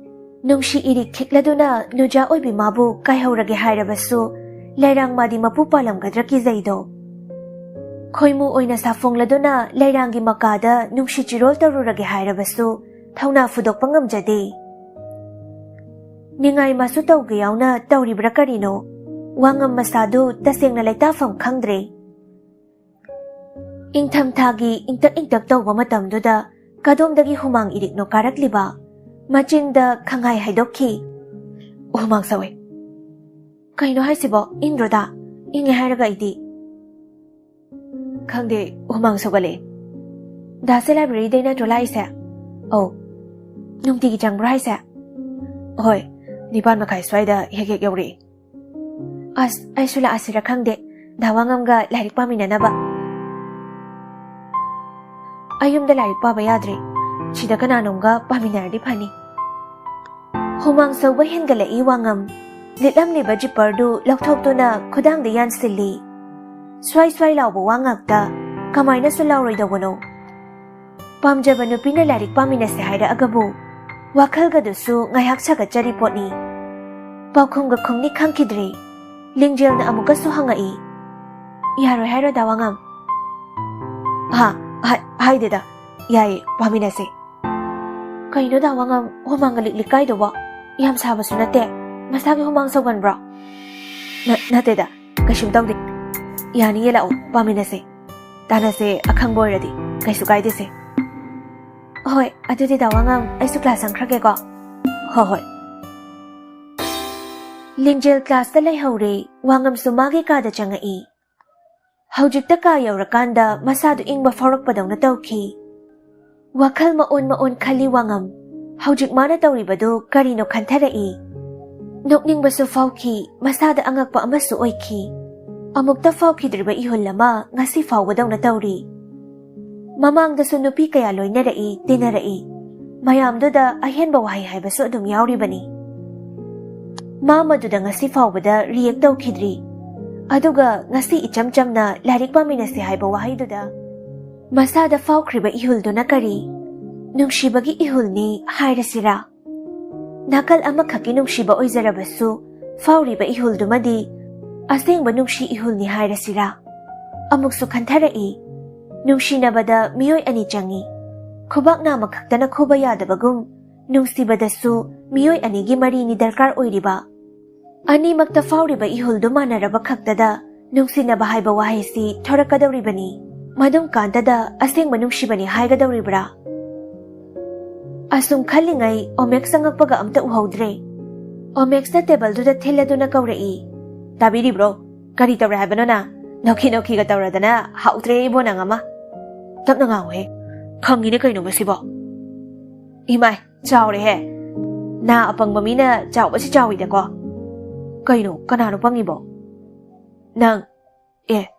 ꯅꯨꯡꯁꯤ ꯏꯔꯤꯛ ꯈꯤꯛꯂꯗꯨꯅ ꯅꯨꯖꯥ ꯑꯣꯏꯕꯤ ꯃꯥꯕꯨ ꯀꯥꯏꯍꯧꯔꯒꯦ ꯍꯥꯏꯔꯕꯁꯨ, ꯂꯩꯔꯥꯡ ꯃꯥꯗꯤ ꯃꯄꯨ ꯄꯥꯜꯂꯝꯒꯗ꯭ꯔꯥ ꯀꯤꯖꯩꯗꯣ꯫ ꯈꯣꯏꯃꯨ ꯑꯣꯏꯅ ꯁꯥꯐꯣꯡꯂꯗꯨꯅ ꯂꯩꯔꯥꯡꯒꯤ ꯃꯀꯥꯗ ꯅꯨꯡꯁꯤ ꯆꯤꯔꯣꯜ ꯇꯧꯔꯨꯔꯒꯦ ꯍꯥꯏꯔꯕꯁꯨ, ꯊꯧꯅꯥ ꯐꯨꯗꯣꯛꯄ ꯉꯝꯖꯗꯦ꯫ ꯅꯤꯡꯉꯥꯏ ꯃꯥꯁꯨ ꯇꯧꯒꯦ ꯌꯥꯎꯅ ꯇꯧꯔꯤꯕ꯭ꯔꯥ ꯀꯔꯤꯅꯣ? ꯋꯥꯉꯝ ꯃꯁꯥꯗꯨ ꯇꯁꯦꯡꯅ ꯂꯩꯇꯥꯐꯝ ꯈꯪꯗ꯭ꯔꯦ꯫ ꯏꯪꯊꯝꯊꯥꯒꯤ ꯏꯪꯇꯛ ꯏꯪꯇꯛ ꯇꯧꯕ ꯃꯇꯝꯗꯨꯗ ꯀꯗꯣꯝꯗꯒꯤ ꯍꯨꯃꯥꯡ ꯏꯔꯤꯛꯅꯣ ꯀꯥꯔꯛꯂꯤꯕ? ꯃꯆꯤꯟꯗ ꯈꯪꯍꯥꯏ ꯍꯥꯏꯗꯣꯛꯈꯤ꯫ "ꯍꯨꯃꯥꯡ ꯁꯧꯋꯦ꯫" "ꯀꯩꯅꯣ ꯍꯥꯏꯁꯤꯕꯣ? ꯏꯪꯗ꯭ꯔꯣꯗ?" "ꯏꯪꯉꯦ ꯍꯥꯏꯔꯒ ꯑꯩꯗꯤ꯫" "ꯈꯪꯗꯦ, ꯍꯨꯃꯥꯡ ꯁꯧꯒꯠꯂꯦ꯫" "ꯗꯥꯁꯦ ꯂꯥꯏꯕ꯭ꯔꯦꯔꯤꯗꯩ ꯅꯠꯇ꯭ꯔꯣ ꯂꯥꯛꯏꯁꯦ?" "ꯑꯧ꯫" "ꯅꯨꯡꯇꯤꯒꯤ ꯆꯪꯕ꯭ꯔꯣ ꯍꯥꯏꯁꯦ?" "ꯍꯣꯏ, ꯅꯤꯄꯥꯟ ꯃꯈꯥꯏ ꯁ꯭ꯋꯥꯏꯗ ꯍꯦꯛ ꯍꯦꯛ ꯌꯧꯔꯛꯑꯦ꯫" "ꯑꯁ, ꯑꯩꯁꯨ ꯂꯥꯛꯑꯁꯤꯔ ꯈꯪꯗꯦ, ꯗꯥ ꯋꯥꯉꯝꯒ ꯂꯥꯏꯔꯤꯛ ꯄꯥꯃꯤꯟꯅꯅꯕ꯫" "ꯑꯩ ꯌꯨꯝꯗ ꯂꯥꯏꯔꯤꯛ ꯄꯥꯕ ꯌꯥꯗ꯭ꯔꯦ, ꯁꯤꯗ ꯀꯅꯥꯅꯣꯝꯒ ꯄꯥꯃꯤꯟꯅꯔꯗꯤ ꯐꯅꯤ꯫" ꯍꯨꯃꯥꯡ ꯁꯧꯕ ꯍꯦꯟꯒꯠꯂꯛꯏ ꯋꯥꯉꯝ꯫ ꯂꯤꯠꯂꯝꯂꯤꯕ ꯖꯤꯄꯔꯗꯨ ꯂꯧꯊꯣꯛꯇꯨꯅ ꯈꯨꯗꯥꯡꯗ ꯌꯥꯟꯁꯤꯜꯂꯤ꯫ ꯁ꯭ꯋꯥꯏ ꯁ꯭ꯋꯥꯏ ꯂꯥꯎꯕ ꯋꯥ ꯉꯥꯛꯇ꯫ ꯀꯃꯥꯏꯅꯁꯨ ꯂꯥꯎꯔꯣꯏꯗꯧꯕꯅꯣ? ꯄꯥꯝꯖꯕ ꯅꯨꯄꯤꯅ ꯂꯥꯏꯔꯤꯛ ꯄꯥꯃꯤꯟꯅꯁꯦ ꯍꯥꯏꯔꯛꯑꯒꯕꯨ ꯋꯥꯈꯜꯒꯗꯨꯁꯨ ꯉꯥꯏꯍꯥꯛ ꯁꯥꯒꯠꯆꯔꯤ ꯄꯣꯠꯅꯤ꯫ ꯄꯥꯎꯈꯨꯝꯒ ꯈꯨꯝꯅꯤ ꯈꯪꯈꯤꯗ꯭ꯔꯦ꯫ ꯂꯤꯡꯖꯦꯜꯅ ꯑꯃꯨꯛꯀꯁꯨ ꯍꯪꯉꯛꯏ, "ꯌꯥꯔꯣꯏ ꯍꯥꯏꯔꯣ, ꯗꯥ ꯋꯥꯉꯝ?" "ꯍꯥ, ꯍꯥꯏ-, ꯍꯥꯏꯗꯦꯗ꯫ ꯌꯥꯏꯌꯦ, ꯄꯥꯃꯤꯟꯅꯁꯦ꯫" "ꯀꯩꯅꯣ, ꯗꯥ ꯋꯥꯉꯝ, ꯍꯨꯃꯥꯡꯒ ꯂꯤꯛ ꯂꯤꯛ ꯀꯥꯏꯗꯨꯕꯣ? ꯌꯥꯝ ꯁꯥꯕꯁꯨ ꯅꯠꯇꯦ꯫ ꯃꯁꯥꯒꯤ ꯍꯨꯃꯥꯡ ꯁꯧꯒꯟꯕ꯭ꯔꯣ?" "ꯅ-, ꯅꯠꯇꯦꯗ, ꯀꯩꯁꯨꯝ ꯇꯧꯗꯦ꯫ ꯌꯥꯅꯤꯌꯦ, ꯂꯥꯛꯑꯣ, ꯄꯥꯃꯤꯟꯅꯁꯦ꯫ ꯇꯥꯟꯅꯁꯦ, ꯑꯈꯪꯕ ꯑꯣꯏꯔꯗꯤ꯫ ꯀꯩꯁꯨ ꯀꯥꯏꯗꯦꯁꯦ꯫" "ꯍꯣꯏ, ꯑꯗꯨꯗꯤ ꯗꯥ ꯋꯥꯉꯝ, ꯑꯩꯁꯨ ꯀ꯭ꯂꯥꯁ ꯆꯪꯈ꯭ꯔꯒꯦꯀꯣ꯫" "ꯍꯣꯏ, ꯍꯣꯏ꯫" ꯂꯤꯡꯖꯦꯜ ꯀ꯭ꯂꯥꯁꯇ ꯂꯩꯍꯧꯔꯦ, ꯋꯥꯉꯝꯁꯨ ꯃꯥꯒꯤ ꯀꯥꯗ ꯆꯪꯉꯛꯏ꯫ ꯍꯧꯖꯤꯛꯇ ꯀꯥ ꯌꯧꯔꯀꯥꯟꯗ ꯃꯁꯥꯗꯨ ꯏꯪꯕ ꯐꯥꯎꯔꯛꯄꯗꯧꯅ ꯇꯧꯈꯤ꯫ ꯋꯥꯈꯜ ꯃꯑꯣꯟ ꯃꯑꯣꯟ ꯈꯜꯂꯤ ꯋꯥꯉꯝ꯫ ꯍꯧꯖꯤꯛ ꯃꯥꯅ ꯇꯧꯔꯤꯕꯗꯨ ꯀꯔꯤꯅꯣ ꯈꯟꯊꯔꯛꯏ꯫ ꯅꯣꯛꯅꯤꯡꯕꯁꯨ ꯐꯥꯎꯈꯤ, ꯃꯁꯥꯗ ꯑꯉꯛꯄ ꯑꯃꯁꯨ ꯑꯣꯏꯈꯤ꯫ ꯑꯃꯨꯛꯇ ꯐꯥꯎꯈꯤꯗ꯭ꯔꯤꯕ ꯏꯍꯨꯜ ꯑꯃ ꯉꯁꯤ ꯐꯥꯎꯕꯗꯧꯅ ꯇꯧꯔꯤ꯫ ꯃꯃꯥꯡꯗꯁꯨ ꯅꯨꯄꯤ ꯀꯌꯥ ꯂꯣꯏꯅꯔꯛꯏ, ꯇꯤꯟꯅꯔꯛꯏ꯫ ꯃꯌꯥꯝꯗꯨꯗ ꯑꯍꯦꯟꯕ ꯋꯥꯍꯩ ꯍꯥꯏꯕꯁꯨ ꯑꯗꯨꯝ ꯌꯥꯎꯔꯤꯕꯅꯤ꯫ ꯃꯥ ꯃꯗꯨꯗ ꯉꯁꯤ ꯐꯥꯎꯕꯗ ꯔꯤꯌꯦꯛ ꯇꯧꯈꯤꯗ꯭ꯔꯤ꯫ ꯑꯗꯨꯒ ꯉꯁꯤ ꯏꯆꯝ ꯆꯝꯅ ꯂꯥꯏꯔꯤꯛ ꯄꯥꯃꯤꯟꯅꯁꯦ ꯍꯥꯏꯕ ꯋꯥꯍꯩꯗꯨꯗ ꯃꯁꯥꯗ ꯐꯥꯎꯈ꯭ꯔꯤꯕ ꯏꯍꯨꯜꯗꯨꯅ ꯀꯔꯤ? ꯅꯨꯡꯁꯤꯕꯒꯤ ꯏꯍꯨꯜꯅꯤ ꯍꯥꯏꯔꯁꯤꯔꯥ? ꯅꯥꯀꯜ ꯑꯃꯈꯛꯀꯤ ꯅꯨꯡꯁꯤꯕ ꯑꯣꯏꯖꯔꯕꯁꯨ, ꯐꯥꯎꯔꯤꯕ ꯏꯍꯨꯜꯗꯨꯃꯗꯤ ꯑꯁꯦꯡꯕ ꯅꯨꯡꯁꯤ ꯏꯍꯨꯜꯅꯤ ꯍꯥꯏꯔꯁꯤꯔꯥ? ꯑꯃꯨꯛꯁꯨ ꯈꯟꯊꯔꯛꯏ, ꯅꯨꯡꯁꯤꯅꯕꯗ ꯃꯤꯑꯣꯏ ꯑꯅꯤ ꯆꯪꯏ꯫ ꯈꯨꯕꯥꯛ ꯅꯥꯝꯃ ꯈꯛꯇꯅ ꯈꯨꯕ ꯌꯥꯗꯕꯒꯨꯝ, ꯅꯨꯡꯁꯤꯕꯗꯁꯨ ꯃꯤꯑꯣꯏ ꯑꯅꯤꯒꯤ ꯃꯔꯤꯅꯤ ꯗꯔꯀꯥꯔ ꯑꯣꯏꯔꯤꯕ꯫ ꯑꯅꯤꯃꯛꯇ ꯐꯥꯎꯔꯤꯕ ꯏꯍꯨꯜꯗꯨ ꯃꯥꯟꯅꯔꯕ ꯈꯛꯇꯗ ꯅꯨꯡꯁꯤꯅꯕ ꯍꯥꯏꯕ ꯋꯥꯍꯩꯁꯤ ꯊꯣꯔꯛꯀꯗꯧꯔꯤꯕꯅꯤ꯫ ꯃꯗꯨꯝ ꯀꯥꯟꯗꯗ ꯑꯁꯦꯡꯕ ꯅꯨꯡꯁꯤꯕꯅꯤ ꯍꯥꯏꯒꯗꯧꯔꯤꯕ꯭ꯔꯥ? ꯑꯁꯨꯝ ꯈꯜꯂꯤꯉꯩ ꯑꯣꯃꯦꯛꯁ ꯆꯪꯉꯛꯄꯒ ꯑꯝꯇ ꯎꯍꯧꯗ꯭ꯔꯦ꯫ ꯑꯣꯃꯦꯛꯁꯅ ꯇꯦꯕꯜꯗꯨꯗ ꯊꯤꯜꯂꯗꯨꯅ ꯀꯧꯔꯛꯏ, "ꯇꯥꯕꯤꯔꯤꯕ꯭ꯔꯣ? ꯀꯔꯤ ꯇꯧꯔꯦ ꯍꯥꯏꯕꯅꯣ ꯅꯪ? ꯅꯣꯛꯈꯤ ꯅꯣꯛꯈꯤꯒ ꯇꯧꯔꯗꯅ ꯍꯥꯎꯇ꯭ꯔꯦ ꯏꯕꯣ ꯅꯪ ꯑꯃ꯫ ꯇꯞꯅ ꯉꯥꯡꯉꯨꯍꯦ꯫ ꯈꯪꯉꯤꯅꯦ ꯀꯩꯅꯣ ꯃꯁꯤꯕꯣ꯫ ꯏꯃꯥꯏ, ꯆꯥꯎꯔꯦꯍꯦ꯫ ꯅꯥ ꯑꯄꯪꯕ ꯃꯤꯅ ꯆꯥꯎꯕꯁꯤ ꯆꯥꯎꯏꯗꯀꯣ꯫ ꯀꯩꯅꯣ, ꯀꯅꯥꯅꯣ ꯄꯪꯉꯤꯕꯣ? ꯅꯪ, ꯑꯦ,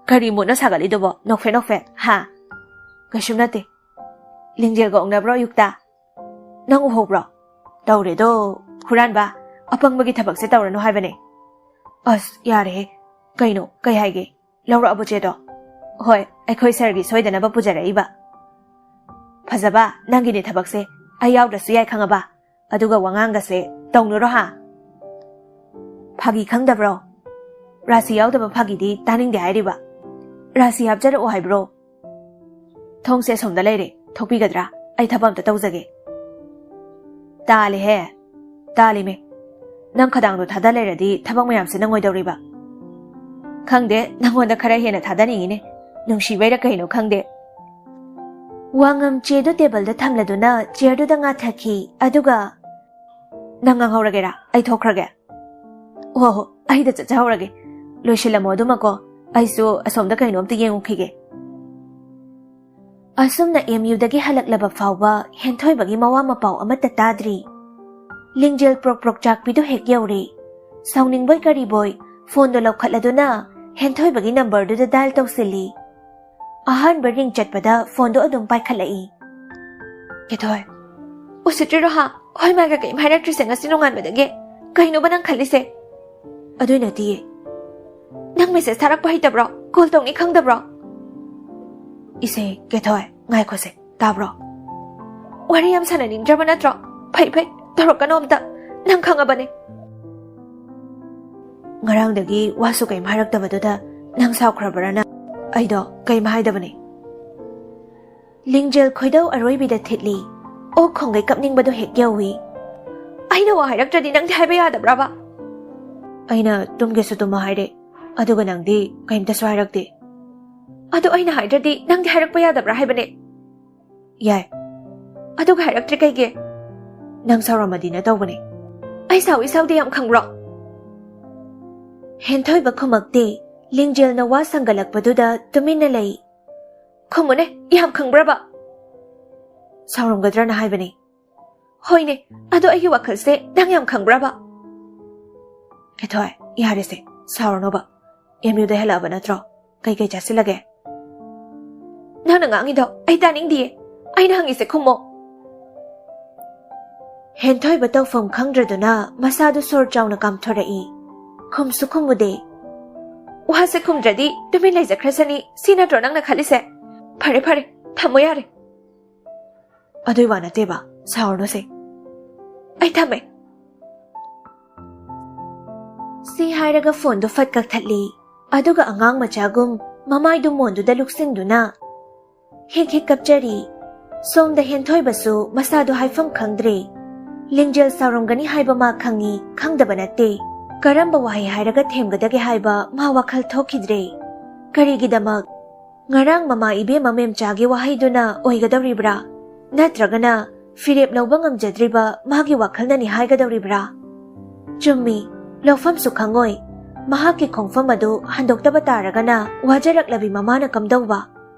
ꯀꯔꯤ ꯃꯨꯠꯅ ꯁꯥꯒꯠꯂꯤꯗꯨꯕꯣ? ꯅꯣꯛꯐꯦꯠ ꯅꯣꯛꯐꯦꯠ, ꯍꯥ? ꯀꯩꯁꯨꯝ ꯅꯠꯇꯦ꯫ ꯂꯤꯡꯖꯦꯜꯒ ꯎꯅꯕ꯭ꯔꯣ ꯑꯌꯨꯛꯇ? ꯅꯪ ꯎꯍꯧꯕ꯭ꯔꯣ? ꯇꯧꯔꯦꯗꯣ, ꯍꯨꯔꯥꯟꯕ, ꯑꯄꯪꯕꯒꯤ ꯊꯕꯛꯁꯦ ꯇꯧꯔꯅꯨ ꯍꯥꯏꯕꯅꯦ꯫ ꯑꯁ, ꯌꯥꯔꯦꯍꯦ꯫ ꯀꯩꯅꯣ, ꯀꯩ ꯍꯥꯏꯒꯦ? ꯂꯧꯔꯛꯑꯕꯣ ꯆꯦꯗꯣ? ꯍꯣꯏ, ꯑꯩꯈꯣꯏ ꯁꯥꯔꯒꯤ ꯁꯣꯏꯗꯅꯕ ꯄꯨꯖꯔꯛꯏꯕ꯫ ꯐꯖꯕ, ꯅꯪꯒꯤꯅꯦ ꯊꯕꯛꯁꯦ꯫ ꯑꯩ ꯌꯥꯎꯗ꯭ꯔꯁꯨ ꯌꯥꯏ ꯈꯪꯉꯕ? ꯑꯗꯨꯒ ꯋꯥꯉꯥꯡꯒꯁꯦ ꯇꯧꯅꯨꯔꯣ ꯍꯥ? ꯐꯥꯒꯤ ꯈꯪꯗꯕ꯭ꯔꯣ? ꯔꯥꯁꯤ ꯌꯥꯎꯗꯕ ꯐꯥꯒꯤꯗꯤ ꯇꯥꯅꯤꯡꯗꯦ ꯍꯥꯏꯔꯤꯕ꯫ ꯔꯥꯁꯤ ꯍꯥꯞꯆꯔꯛꯑꯣ ꯍꯥꯏꯕ꯭ꯔꯣ? ꯊꯣꯡꯁꯦ ꯑꯁꯣꯝꯗ ꯂꯩꯔꯦ, ꯊꯣꯛꯄꯤꯒꯗ꯭ꯔꯥ? ꯑꯩ ꯊꯕꯛ ꯑꯝꯇ ꯇꯧꯖꯒꯦ꯫ ꯇꯥꯜꯂꯦꯍꯦ, ꯇꯥꯜꯂꯤꯃꯦ꯫ ꯅꯪ ꯈꯗꯥꯡꯗꯣ ꯊꯥꯗ ꯂꯩꯔꯗꯤ ꯊꯕꯛ ꯃꯌꯥꯝꯁꯦ ꯅꯪꯉꯣꯏꯗꯧꯔꯤꯕ꯫ ꯈꯪꯗꯦ, ꯅꯪꯉꯣꯟꯗ ꯈꯔ ꯍꯦꯟꯅ ꯊꯥꯗꯅꯤꯡꯉꯤꯅꯦ꯫ ꯅꯨꯡꯁꯤꯕꯩꯔ ꯀꯩꯅꯣ ꯈꯪꯗꯦ꯫ ꯋꯥꯉꯝ ꯆꯦꯗꯨ ꯇꯦꯕꯜꯗ ꯊꯝꯂꯗꯨꯅ ꯆꯤꯌꯔꯗꯨꯗ ꯉꯥꯊꯈꯤ, ꯑꯗꯨꯒ, "ꯅꯪ ꯉꯥꯡꯍꯧꯔꯒꯦꯔꯥ? ꯑꯩ ꯊꯣꯛꯈ꯭ꯔꯒꯦ꯫" "ꯍꯣ ꯍꯣ, ꯑꯩꯗ ꯆꯠꯆꯍꯧꯔꯒꯦ꯫ ꯂꯣꯏꯁꯤꯜꯂꯝꯃꯣ ꯑꯗꯨꯃꯀꯣ꯫ ꯑꯩꯁꯨ ꯑꯁꯣꯝꯗ ꯀꯩꯅꯣꯝꯇ ꯌꯦꯡꯉꯨꯈꯤꯒꯦ꯫" ꯑꯁꯨꯝꯅ ꯑꯦꯝ ꯌꯨꯗꯒꯤ ꯍꯜꯂꯛꯂꯕ ꯐꯥꯎꯕ ꯍꯦꯟꯊꯣꯏꯕꯒꯤ ꯃꯋꯥ ꯃꯄꯥꯎ ꯑꯃꯠꯇ ꯇꯥꯗ꯭ꯔꯤ꯫ ꯂꯤꯡꯖꯦꯜ ꯄ꯭ꯔꯣꯛ ꯄ꯭ꯔꯣꯛ ꯆꯥꯛꯄꯤꯗꯨ ꯍꯦꯛ ꯌꯧꯔꯦ꯫ ꯁꯥꯎꯅꯤꯡꯕꯣꯏ ꯀꯔꯤꯕꯣꯏ ꯐꯣꯟꯗꯣ ꯂꯧꯈꯠꯂꯗꯨꯅ ꯍꯦꯟꯊꯣꯏꯕꯒꯤ ꯅꯝꯕꯔꯗꯨꯗ ꯗꯥꯏꯜ ꯇꯧꯁꯤꯜꯂꯤ꯫ ꯑꯍꯥꯟꯕ ꯔꯤꯡ ꯆꯠꯄꯗ ꯐꯣꯟꯗꯣ ꯑꯗꯨꯝ ꯄꯥꯏꯈꯠꯂꯛꯏ꯫ "ꯀꯦꯊꯣꯏ, ꯎꯁꯤꯠꯇ꯭ꯔꯤꯔꯣ ꯍꯥ? ꯍꯣꯏ ꯃꯥꯏꯒ ꯀꯩꯝ ꯍꯥꯏꯔꯛꯇ꯭ꯔꯤꯁꯦ ꯉꯁꯤ ꯅꯣꯡꯉꯥꯟꯕꯗꯒꯤ꯫ ꯀꯩꯅꯣꯕ ꯅꯪ ꯈꯜꯂꯤꯁꯦ?" "ꯑꯗꯨꯏ ꯅꯠꯇꯤꯌꯦ꯫" "ꯅꯪ ꯃꯦꯁꯦꯖ ꯊꯥꯔꯛꯄ ꯍꯩꯇꯕ꯭ꯔꯣ? ꯀꯣꯜ ꯇꯧꯅꯤ ꯈꯪꯗꯕ꯭ꯔꯣ?" "ꯏꯁꯦ, ꯀꯦꯊꯣꯏ, ꯉꯥꯏꯈꯣꯁꯦ, ꯇꯥꯕ꯭ꯔꯣ? ꯋꯥꯔꯤ ꯌꯥꯝ ꯁꯥꯟꯅꯅꯤꯡꯗ꯭ꯔꯕ ꯅꯠꯇ꯭ꯔꯣ? ꯐꯩ, ꯐꯩ, ꯇꯧꯔꯛꯀꯅꯣ ꯑꯝꯇ꯫ ꯅꯪ ꯈꯪꯉꯕꯅꯦ꯫" "ꯉꯔꯥꯡꯗꯒꯤ ꯋꯥꯁꯨ ꯀꯩꯝ ꯍꯥꯏꯔꯛꯇꯕꯗꯨꯗ ꯅꯪ ꯁꯥꯎꯈ꯭ꯔꯕ꯭ꯔꯥꯅ ꯑꯩꯗꯣ ꯀꯩꯝ ꯍꯥꯏꯗꯕꯅꯦ꯫" ꯂꯤꯡꯖꯦꯜ ꯈꯣꯏꯗꯧ ꯑꯔꯣꯏꯕꯤꯗ ꯊꯤꯠꯂꯤ꯫ ꯑꯣꯛ ꯈꯣꯡꯒꯩ ꯀꯞꯅꯤꯡꯕꯗꯣ ꯍꯦꯛ ꯌꯧꯏ꯫ "ꯑꯩꯅ ꯋꯥ ꯍꯥꯏꯔꯛꯇ꯭ꯔꯗꯤ ꯅꯪꯗꯤ ꯍꯥꯏꯕ ꯌꯥꯗꯕ꯭ꯔꯕ?" ꯑꯩꯅ ꯇꯨꯝꯒꯦꯁꯨ ꯇꯨꯝꯃꯣ ꯍꯥꯏꯔꯦ, ꯑꯗꯨꯒ ꯅꯪꯗꯤ ꯀꯩꯝꯇꯁꯨ ꯍꯥꯏꯔꯛꯇꯦ꯫ ꯑꯗꯨ ꯑꯩꯅ ꯍꯥꯏꯗ꯭ꯔꯗꯤ ꯅꯪꯗꯤ ꯍꯥꯏꯔꯛꯄ ꯌꯥꯗꯕ꯭ꯔꯥ ꯍꯥꯏꯕꯅꯦ? ꯌꯥꯏ꯫ ꯑꯗꯨꯒ ꯍꯥꯏꯔꯛꯇ꯭ꯔꯤ ꯀꯩꯒꯤ? ꯅꯪ ꯁꯥꯎꯔꯝꯃꯗꯤꯅ ꯇꯧꯕꯅꯦ꯫ ꯑꯩ ꯁꯥꯎꯏ ꯁꯥꯎꯗꯦ ꯌꯥꯝ ꯈꯪꯕ꯭ꯔꯣ? ꯍꯦꯟꯊꯣꯏꯕ ꯈꯨꯝꯃꯛꯇꯦ꯫ ꯂꯤꯡꯖꯦꯜꯅ ꯋꯥ ꯁꯪꯒꯠꯂꯛꯄꯗꯨꯗ ꯇꯨꯃꯤꯟꯅ ꯂꯩ꯫ ꯈꯨꯝꯃꯨꯅꯦ, ꯌꯥꯝ ꯈꯪꯕ꯭ꯔꯕ? ꯁꯥꯎꯔꯝꯒꯗ꯭ꯔꯅ ꯍꯥꯏꯕꯅꯦ꯫ ꯍꯣꯏꯅꯦ, ꯑꯗꯣ ꯑꯩꯒꯤ ꯋꯥꯈꯜꯁꯦ ꯅꯪ ꯌꯥꯝ ꯈꯪꯕ꯭ꯔꯕ? ꯍꯦꯊꯣꯏ, ꯌꯥꯔꯦꯁꯦ, ꯁꯥꯎꯔꯅꯣꯕ꯫ ꯑꯦꯝ ꯌꯨꯗ ꯍꯜꯂꯛꯑꯕ ꯅꯠꯇ꯭ꯔꯣ? ꯀꯩꯀꯩ ꯆꯥꯁꯤꯜꯂꯒꯦ? ꯅꯪꯅ ꯉꯥꯡꯉꯤꯗꯣ ꯑꯩ ꯇꯥꯅꯤꯡꯗꯤꯌꯦ꯫ ꯑꯩꯅ ꯍꯪꯉꯤꯁꯦ ꯈꯨꯝꯃꯣ꯫ ꯍꯦꯟꯊꯣꯏꯕ ꯇꯧꯐꯝ ꯈꯪꯗ꯭ꯔꯗꯨꯅ ꯃꯁꯥꯗꯨ ꯁꯣꯔ ꯆꯥꯎꯅ ꯀꯥꯝꯊꯣꯔꯛꯏ꯫ ꯈꯨꯝꯁꯨ ꯈꯨꯝꯃꯨꯗꯦ꯫ ꯋꯥꯁꯦ ꯈꯨꯝꯗ꯭ꯔꯗꯤ ꯇꯨꯃꯤꯟ ꯂꯩꯖꯈ꯭ꯔꯁꯅꯤ, ꯁꯤ ꯅꯠꯇ꯭ꯔꯣ ꯅꯪꯅ ꯈꯜꯂꯤꯁꯦ? ꯐꯔꯦ, ꯐꯔꯦ, ꯊꯝꯃꯣ ꯌꯥꯔꯦ꯫ ꯑꯗꯨꯏ ꯋꯥ ꯅꯠꯇꯦꯕ, ꯁꯥꯎꯔꯅꯨꯁꯦ꯫ ꯑꯩ ꯊꯝꯃꯦ꯫ ꯁꯤ ꯍꯥꯏꯔꯒ ꯐꯣꯟꯗꯨ ꯐꯠ ꯀꯛꯊꯠꯂꯤ꯫ ꯑꯗꯨꯒ ꯑꯉꯥꯡ ꯃꯆꯥꯒꯨꯝ ꯃꯃꯥꯏꯗꯨ ꯃꯣꯟꯗꯨꯗ ꯂꯨꯛꯁꯤꯟꯗꯨꯅ ꯍꯤꯛ ꯍꯤꯛ ꯀꯞꯆꯔꯤ꯫ ꯁꯣꯝꯗ ꯍꯦꯟꯊꯣꯏꯕꯁꯨ ꯃꯁꯥꯗꯨ ꯍꯥꯏꯐꯝ ꯈꯪꯗ꯭ꯔꯦ꯫ ꯂꯤꯡꯖꯦꯜ ꯁꯥꯎꯔꯝꯒꯅꯤ ꯍꯥꯏꯕ ꯃꯥ ꯈꯪꯏ, ꯈꯪꯗꯕ ꯅꯠꯇꯦ꯫ ꯀꯔꯝꯕ ꯋꯥꯍꯩ ꯍꯥꯏꯔꯒ ꯊꯦꯝꯒꯗꯒꯦ ꯍꯥꯏꯕ ꯃꯥ ꯋꯥꯈꯜ ꯊꯣꯛꯈꯤꯗ꯭ꯔꯦ꯫ ꯀꯔꯤꯒꯤꯗꯃꯛ? ꯉꯔꯥꯡ ꯃꯃꯥ ꯏꯕꯦꯝꯃ ꯃꯦꯝꯆꯥꯒꯤ ꯋꯥꯍꯩꯗꯨꯅ ꯑꯣꯏꯒꯗꯧꯔꯤꯕ꯭ꯔꯥ? ꯅꯠꯇ꯭ꯔꯒꯅ ꯐꯤꯔꯦꯞ ꯂꯧꯕ ꯉꯝꯖꯗ꯭ꯔꯤꯕ ꯃꯥꯒꯤ ꯋꯥꯈꯜꯅꯅꯤ ꯍꯥꯏꯒꯗꯧꯔꯤꯕ꯭ꯔꯥ? ꯆꯨꯝꯃꯤ, ꯂꯧꯐꯝꯁꯨ ꯈꯪꯉꯣꯏ꯫ ꯃꯍꯥꯛꯀꯤ ꯈꯣꯡꯐꯝ ꯑꯗꯨ ꯍꯟꯗꯣꯛꯇꯕ ꯇꯥꯔꯒꯅ ꯋꯥꯖꯔꯛꯂꯕꯤ ꯃꯃꯥꯅ ꯀꯝꯗꯧꯕ?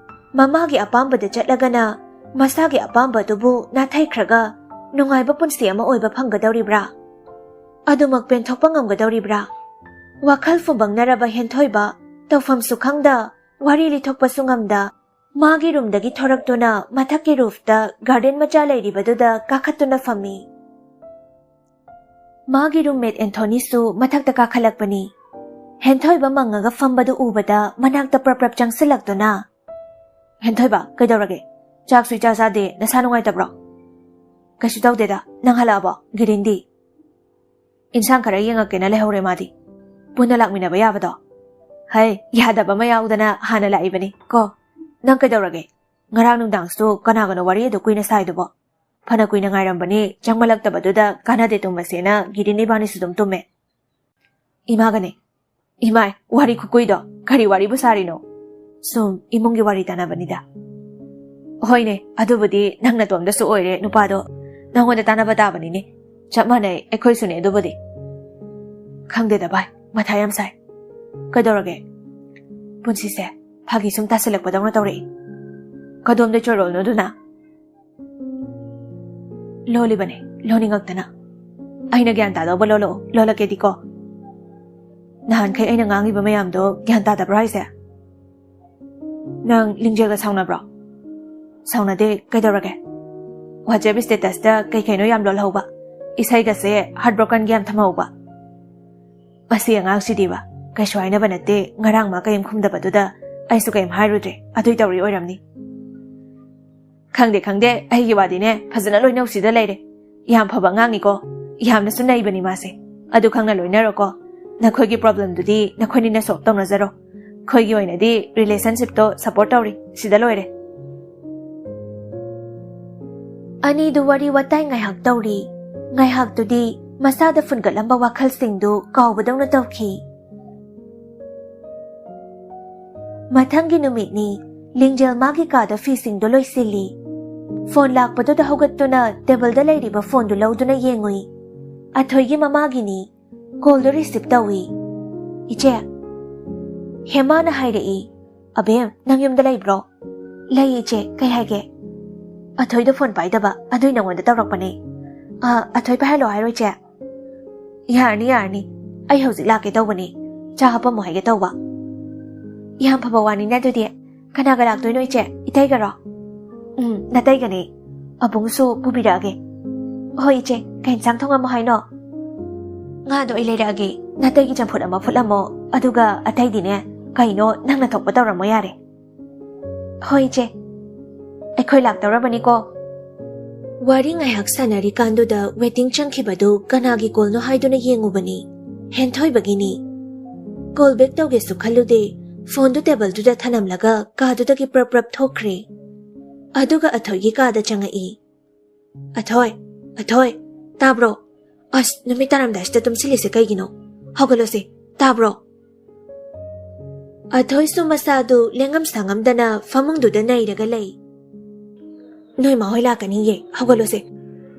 ꯃꯃꯥꯒꯤ ꯑꯄꯥꯝꯕꯗ ꯆꯠꯂꯒꯅ ꯃꯁꯥꯒꯤ ꯑꯄꯥꯝꯕꯗꯨꯕꯨ ꯅꯥꯊꯩꯈ꯭ꯔꯒ ꯅꯨꯡꯉꯥꯏꯕ ꯄꯨꯟꯁꯤ ꯑꯃ ꯑꯣꯏꯕ ꯐꯪꯒꯗꯧꯔꯤꯕ꯭ꯔꯥ? ꯑꯗꯨꯃꯛ ꯄꯦꯟꯊꯣꯛꯄ ꯉꯝꯒꯗꯧꯔꯤꯕ꯭ꯔꯥ? ꯋꯥꯈꯜ ꯐꯨꯝꯕꯪꯅꯔꯕ ꯍꯦꯟꯊꯣꯏꯕ, ꯇꯧꯐꯝꯁꯨ ꯈꯪꯗ, ꯋꯥꯔꯤ ꯂꯤꯊꯣꯛꯄꯁꯨ ꯉꯝꯗ, ꯃꯥꯒꯤ ꯔꯨꯝꯗꯒꯤ ꯊꯣꯔꯛꯇꯨꯅ ꯃꯊꯛꯀꯤ ꯔꯨꯐꯇ ꯒꯥꯔꯗꯦꯟ ꯃꯆꯥ ꯂꯩꯔꯤꯕꯗꯨꯗ ꯀꯥꯈꯠꯇꯨꯅ ꯐꯝꯃꯤ꯫ ꯃꯥꯒꯤ ꯔꯨꯝꯃꯦꯠ ꯑꯦꯟꯊꯣꯅꯤꯁꯨ ꯃꯊꯛꯇ ꯀꯥꯈꯠꯂꯛꯄꯅꯤ꯫ ꯍꯦꯟꯊꯣꯏꯕ ꯃꯪꯉꯒ ꯐꯝꯕꯗꯨ ꯎꯕꯗ ꯃꯅꯥꯛꯇ ꯄ꯭ꯔꯞ ꯄ꯭ꯔꯞ ꯆꯪꯁꯤꯜꯂꯛꯇꯨꯅ, "ꯍꯦꯟꯊꯣꯏꯕ, ꯀꯩꯗꯧꯔꯒꯦ? ꯆꯥꯛꯁꯨ ꯏꯆꯥ ꯆꯥꯗꯦ, ꯅꯁꯥ ꯅꯨꯡꯉꯥꯏꯇꯕ꯭ꯔꯣ?" "ꯀꯩꯁꯨ ꯇꯧꯗꯦꯗ, ꯅꯪ ꯍꯜꯂꯛꯑꯕꯣ? ꯒꯤꯔꯤꯟꯗꯤ?" "ꯏꯟꯁꯥꯡ ꯈꯔ ꯌꯦꯡꯉꯛꯀꯦꯅ ꯂꯩꯍꯧꯔꯦ ꯃꯥꯗꯤ꯫ ꯄꯨꯟꯅ ꯂꯥꯛꯃꯤꯟꯅꯕ ꯌꯥꯕꯗꯣ?" "ꯍꯩ, ꯌꯥꯗꯕ ꯑꯃ ꯌꯥꯎꯗꯅ ꯍꯥꯟꯅ ꯂꯥꯛꯏꯕꯅꯤ ꯀꯣ꯫ ꯅꯪ ꯀꯩꯗꯧꯔꯒꯦ? ꯉꯔꯥꯡ ꯅꯨꯡꯗꯥꯡꯁꯨ ꯀꯅꯥꯒꯅꯣ ꯋꯥꯔꯤ ꯑꯗꯨ ꯀꯨꯏꯅ ꯁꯥꯏꯗꯨꯕꯣ?" "ꯐꯅ ꯀꯨꯏꯅ ꯉꯥꯏꯔꯝꯕꯅꯤ, ꯆꯪꯃꯜꯂꯛꯇꯕꯗꯨꯗ ꯀꯥꯟꯅꯗꯦ ꯇꯨꯝꯕꯁꯦꯅ ꯒꯤꯔꯤꯟ ꯏꯕꯥꯅꯤꯁꯨ ꯑꯗꯨꯝ ꯇꯨꯝꯃꯦ꯫" ꯏꯃꯥꯒꯅꯦ꯫ ꯏꯃꯥꯏ, ꯋꯥꯔꯤ ꯈꯨꯀꯨꯏꯗꯣ, ꯀꯔꯤ ꯋꯥꯔꯤꯕꯨ ꯁꯥꯔꯤꯅꯣ? ꯁꯨꯝ ꯏꯃꯨꯡꯒꯤ ꯋꯥꯔꯤ ꯇꯥꯟꯅꯕꯅꯤꯗ꯫ ꯍꯣꯏꯅꯦ, ꯑꯗꯨꯕꯨꯗꯤ ꯅꯪ ꯅꯇꯣꯝꯗꯁꯨ ꯑꯣꯏꯔꯦ ꯅꯨꯄꯥꯗꯣ, ꯅꯪꯉꯣꯟꯗ ꯇꯥꯟꯅꯕ ꯇꯥꯕꯅꯤꯅꯦ꯫ ꯆꯞ ꯃꯥꯟꯅꯩ, ꯑꯩꯈꯣꯏꯁꯨꯅꯦ ꯑꯗꯨꯕꯨꯗꯤ꯫ ꯈꯪꯗꯦꯗ ꯚꯥꯏ, ꯃꯊꯥ ꯌꯥꯝ ꯁꯥꯏ꯫ ꯀꯩꯗꯧꯔꯒꯦ? ꯄꯨꯟꯁꯤꯁꯦ ꯐꯥꯒꯤ ꯁꯨꯝ ꯇꯥꯁꯤꯜꯂꯛꯄꯗꯧꯅ ꯇꯧꯔꯛꯏ꯫ ꯀꯗꯣꯝꯗ ꯆꯣꯔꯣꯜꯅꯣ ꯑꯗꯨꯅ? ꯂꯣꯜꯂꯤꯕꯅꯦ, ꯂꯣꯟꯅꯤꯡꯉꯛꯇꯅ꯫ ꯑꯩꯅ ꯒ꯭ꯌꯥꯟ ꯇꯥꯗꯧꯕ ꯂꯣꯜꯂꯛꯑꯣ, ꯂꯣꯜꯂꯛꯀꯦꯗꯤꯀꯣ꯫ ꯅꯍꯥꯟꯈꯩ ꯑꯩꯅ ꯉꯥꯡꯉꯤꯕ ꯃꯌꯥꯝꯗꯣ ꯒ꯭ꯌꯥꯟ ꯇꯥꯗꯕ꯭ꯔꯣ ꯍꯥꯏꯁꯦ? ꯅꯪ ꯂꯤꯡꯖꯦꯜꯒ ꯁꯥꯎꯅꯕ꯭ꯔꯣ? ꯁꯥꯎꯅꯗꯦ, ꯀꯩꯗꯧꯔꯒꯦ? WhatsApp statusꯇ ꯀꯩ ꯀꯩꯅꯣ ꯌꯥꯝ ꯂꯣꯜꯍꯧꯕ, ꯏꯁꯩꯒꯁꯦ heartbrokenꯒꯤ ꯌꯥꯝ ꯊꯝꯍꯧꯕ꯫ ꯃꯁꯤ ꯑꯉꯥꯡꯁꯤꯗꯤꯕ, ꯀꯩꯁꯨ ꯍꯥꯏꯅꯕ ꯅꯠꯇꯦ, ꯉꯔꯥꯡ ꯃꯥ ꯀꯩꯝ ꯈꯨꯝꯗꯕꯗꯨꯗ ꯑꯩꯁꯨ ꯀꯩꯝ ꯍꯥꯏꯔꯨꯗ꯭ꯔꯦ, ꯑꯗꯨꯏ ꯇꯧꯔꯤ ꯑꯣꯏꯔꯝꯅꯤ꯫ ꯈꯪꯗꯦ ꯈꯪꯗꯦ, ꯑꯩꯒꯤ ꯋꯥꯗꯤꯅꯦ, ꯐꯖꯅ ꯂꯣꯏꯅꯧꯁꯤꯗ ꯂꯩꯔꯦ꯫ ꯌꯥꯝ ꯐꯕ ꯑꯉꯥꯡꯅꯤꯀꯣ, ꯌꯥꯝꯅꯁꯨ ꯅꯩꯕꯅꯤ ꯃꯥꯁꯦ꯫ ꯑꯗꯨ ꯈꯪꯅ ꯂꯣꯏꯅꯔꯣꯀꯣ꯫ ꯅꯈꯣꯏꯒꯤ problemꯗꯨꯗꯤ ꯅꯈꯣꯏꯅꯤꯅ solve ꯇꯧꯅꯖꯔꯣ꯫ ꯑꯩꯈꯣꯏꯒꯤ ꯑꯣꯏꯅꯗꯤ relationshipꯇꯣ support ꯇꯧꯔꯤ, ꯁꯤꯗ ꯂꯣꯏꯔꯦ꯫ ꯑꯅꯤꯗꯨ ꯋꯥꯔꯤ ꯋꯥꯇꯥꯏ ꯉꯥꯏꯍꯥꯛ ꯇꯧꯔꯤ꯫ ꯉꯥꯏꯍꯥꯛꯇꯨꯗꯤ ꯃꯁꯥꯗ ꯐꯨꯟꯒꯠꯂꯝꯕ ꯋꯥꯈꯜꯁꯤꯡꯗꯨ ꯀꯥꯎꯕꯗꯧꯅ ꯇꯧꯈꯤ꯫ ꯃꯊꯪꯒꯤ ꯅꯨꯃꯤꯠꯅꯤ꯫ ꯂꯤꯡꯖꯦꯜ ꯃꯥꯒꯤ ꯀꯥꯗ ꯐꯤꯁꯤꯡꯗꯨ ꯂꯣꯏꯁꯤꯜꯂꯤ꯫ ꯐꯣꯟ ꯂꯥꯛꯄꯗꯨꯗ ꯍꯧꯒꯠꯇꯨꯅ ꯇꯦꯕꯜꯗ ꯂꯩꯔꯤꯕ ꯐꯣꯟꯗꯨ ꯂꯧꯗꯨꯅ ꯌꯦꯡꯉꯨꯏ꯫ ꯑꯊꯣꯏꯒꯤ ꯃꯃꯥꯒꯤꯅꯤ꯫ ꯀꯣꯜꯗꯨ receive ꯇꯧꯏ꯫ "ꯏꯆꯦ?" ꯍꯦꯃꯥꯅ ꯍꯥꯏꯔꯛꯏ꯫ "ꯑꯕꯦꯝ, ꯅꯪ ꯌꯨꯝꯗ ꯂꯩꯕ꯭ꯔꯣ?" "ꯂꯩ ꯏꯆꯦ, ꯀꯩ ꯍꯥꯏꯒꯦ?" "ꯑꯊꯣꯏꯗꯣ ꯐꯣꯟ ꯄꯥꯏꯗꯕ, ꯑꯗꯨꯏ ꯅꯉꯣꯟꯗ ꯇꯧꯔꯛꯄꯅꯦ꯫" "ꯑ, ꯑꯊꯣꯏ ꯄꯥꯏꯍꯜꯂꯣ ꯍꯥꯏꯔꯣ ꯏꯆꯦ?" "ꯌꯥꯔꯅꯤ, ꯌꯥꯔꯅꯤ, ꯑꯩ ꯍꯧꯖꯤꯛ ꯂꯥꯛꯀꯦ ꯇꯧꯕꯅꯦ, ꯆꯥ ꯍꯥꯞꯄꯝꯃꯣ ꯍꯥꯏꯒꯦ ꯇꯧꯕ꯫" "ꯌꯥꯝ ꯐꯕ ꯋꯥꯅꯤꯅꯦ ꯑꯗꯨꯗꯤ꯫ ꯀꯅꯥꯒ ꯂꯥꯛꯇꯣꯏꯅꯣ ꯏꯆꯦ? ꯏꯇꯩꯒꯔꯣ?" "ꯎꯝ, ꯅꯇꯩꯒꯅꯦ꯫ ꯑꯕꯨꯡꯁꯨ ꯄꯨꯕꯤꯔꯛꯑꯒꯦ꯫" "ꯍꯣꯏ ꯏꯆꯦ, ꯀꯩ ꯏꯟꯁꯥꯡ ꯊꯣꯡꯉꯝꯃꯣ ꯍꯥꯏꯅꯣ?" "ꯉꯥꯗꯣ ꯑꯩ ꯂꯩꯔꯛꯑꯒꯦ, ꯅꯇꯩꯒꯤ ꯆꯝꯐꯨꯠ ꯑꯃ ꯐꯨꯠꯂꯝꯃꯣ, ꯑꯗꯨꯒ ꯑꯇꯩꯗꯤꯅꯦ, ꯀꯩꯅꯣ ꯅꯪꯅ ꯊꯣꯛꯄ ꯇꯧꯔꯝꯃꯣ ꯌꯥꯔꯦ꯫" "ꯍꯣꯏ ꯏꯆꯦ, ꯑꯩꯈꯣꯏ ꯂꯥꯛꯇꯧꯔꯕꯅꯤꯀꯣ꯫" ꯋꯥꯔꯤ ꯉꯥꯏꯍꯥꯛ ꯁꯥꯟꯅꯔꯤꯀꯥꯟꯗꯨꯗ waiting ꯆꯪꯈꯤꯕꯗꯨ ꯀꯅꯥꯒꯤ ꯀꯣꯜꯅꯣ ꯍꯥꯏꯗꯨꯅ ꯌꯦꯡꯉꯨꯕꯅꯤ꯫ ꯍꯦꯟꯊꯣꯏꯕꯒꯤꯅꯤ꯫ ꯀꯣꯜ ꯕꯦꯛ ꯇꯧꯒꯦꯁꯨ ꯈꯜꯂꯨꯗꯦ, ꯐꯣꯟꯗꯨ ꯇꯦꯕꯜꯗꯨꯗ ꯊꯅꯝꯂꯒ ꯀꯥꯗꯨꯗꯒꯤ ꯄ꯭ꯔꯞ ꯄ꯭ꯔꯞ ꯊꯣꯛꯈ꯭ꯔꯦ꯫ ꯑꯗꯨꯒ ꯑꯊꯣꯏꯒꯤ ꯀꯥꯗ ꯆꯪꯉꯛꯏ꯫ "ꯑꯊꯣꯏ, ꯑꯊꯣꯏ, ꯇꯥꯕ꯭ꯔꯣ? ꯑꯁ, ꯅꯨꯃꯤꯠ ꯇꯥꯔꯝꯗꯥꯏꯁꯤꯗ ꯇꯨꯝꯁꯤꯜꯂꯤꯁꯦ ꯀꯩꯒꯤꯅꯣ? ꯍꯧꯒꯠꯂꯣꯁꯦ, ꯇꯥꯕ꯭ꯔꯣ? ꯑꯊꯣꯏꯁꯨ ꯃꯁꯥꯗꯨ ꯂꯦꯡꯉꯝ ꯁꯥꯉꯝꯗꯅ ꯐꯃꯨꯡꯗꯨꯗ ꯅꯩꯔꯒ ꯂꯩ꯫ "ꯅꯣꯏ ꯃꯥ ꯍꯣꯏ ꯂꯥꯛꯀꯅꯤꯌꯦ, ꯍꯧꯒꯠꯂꯣꯁꯦ꯫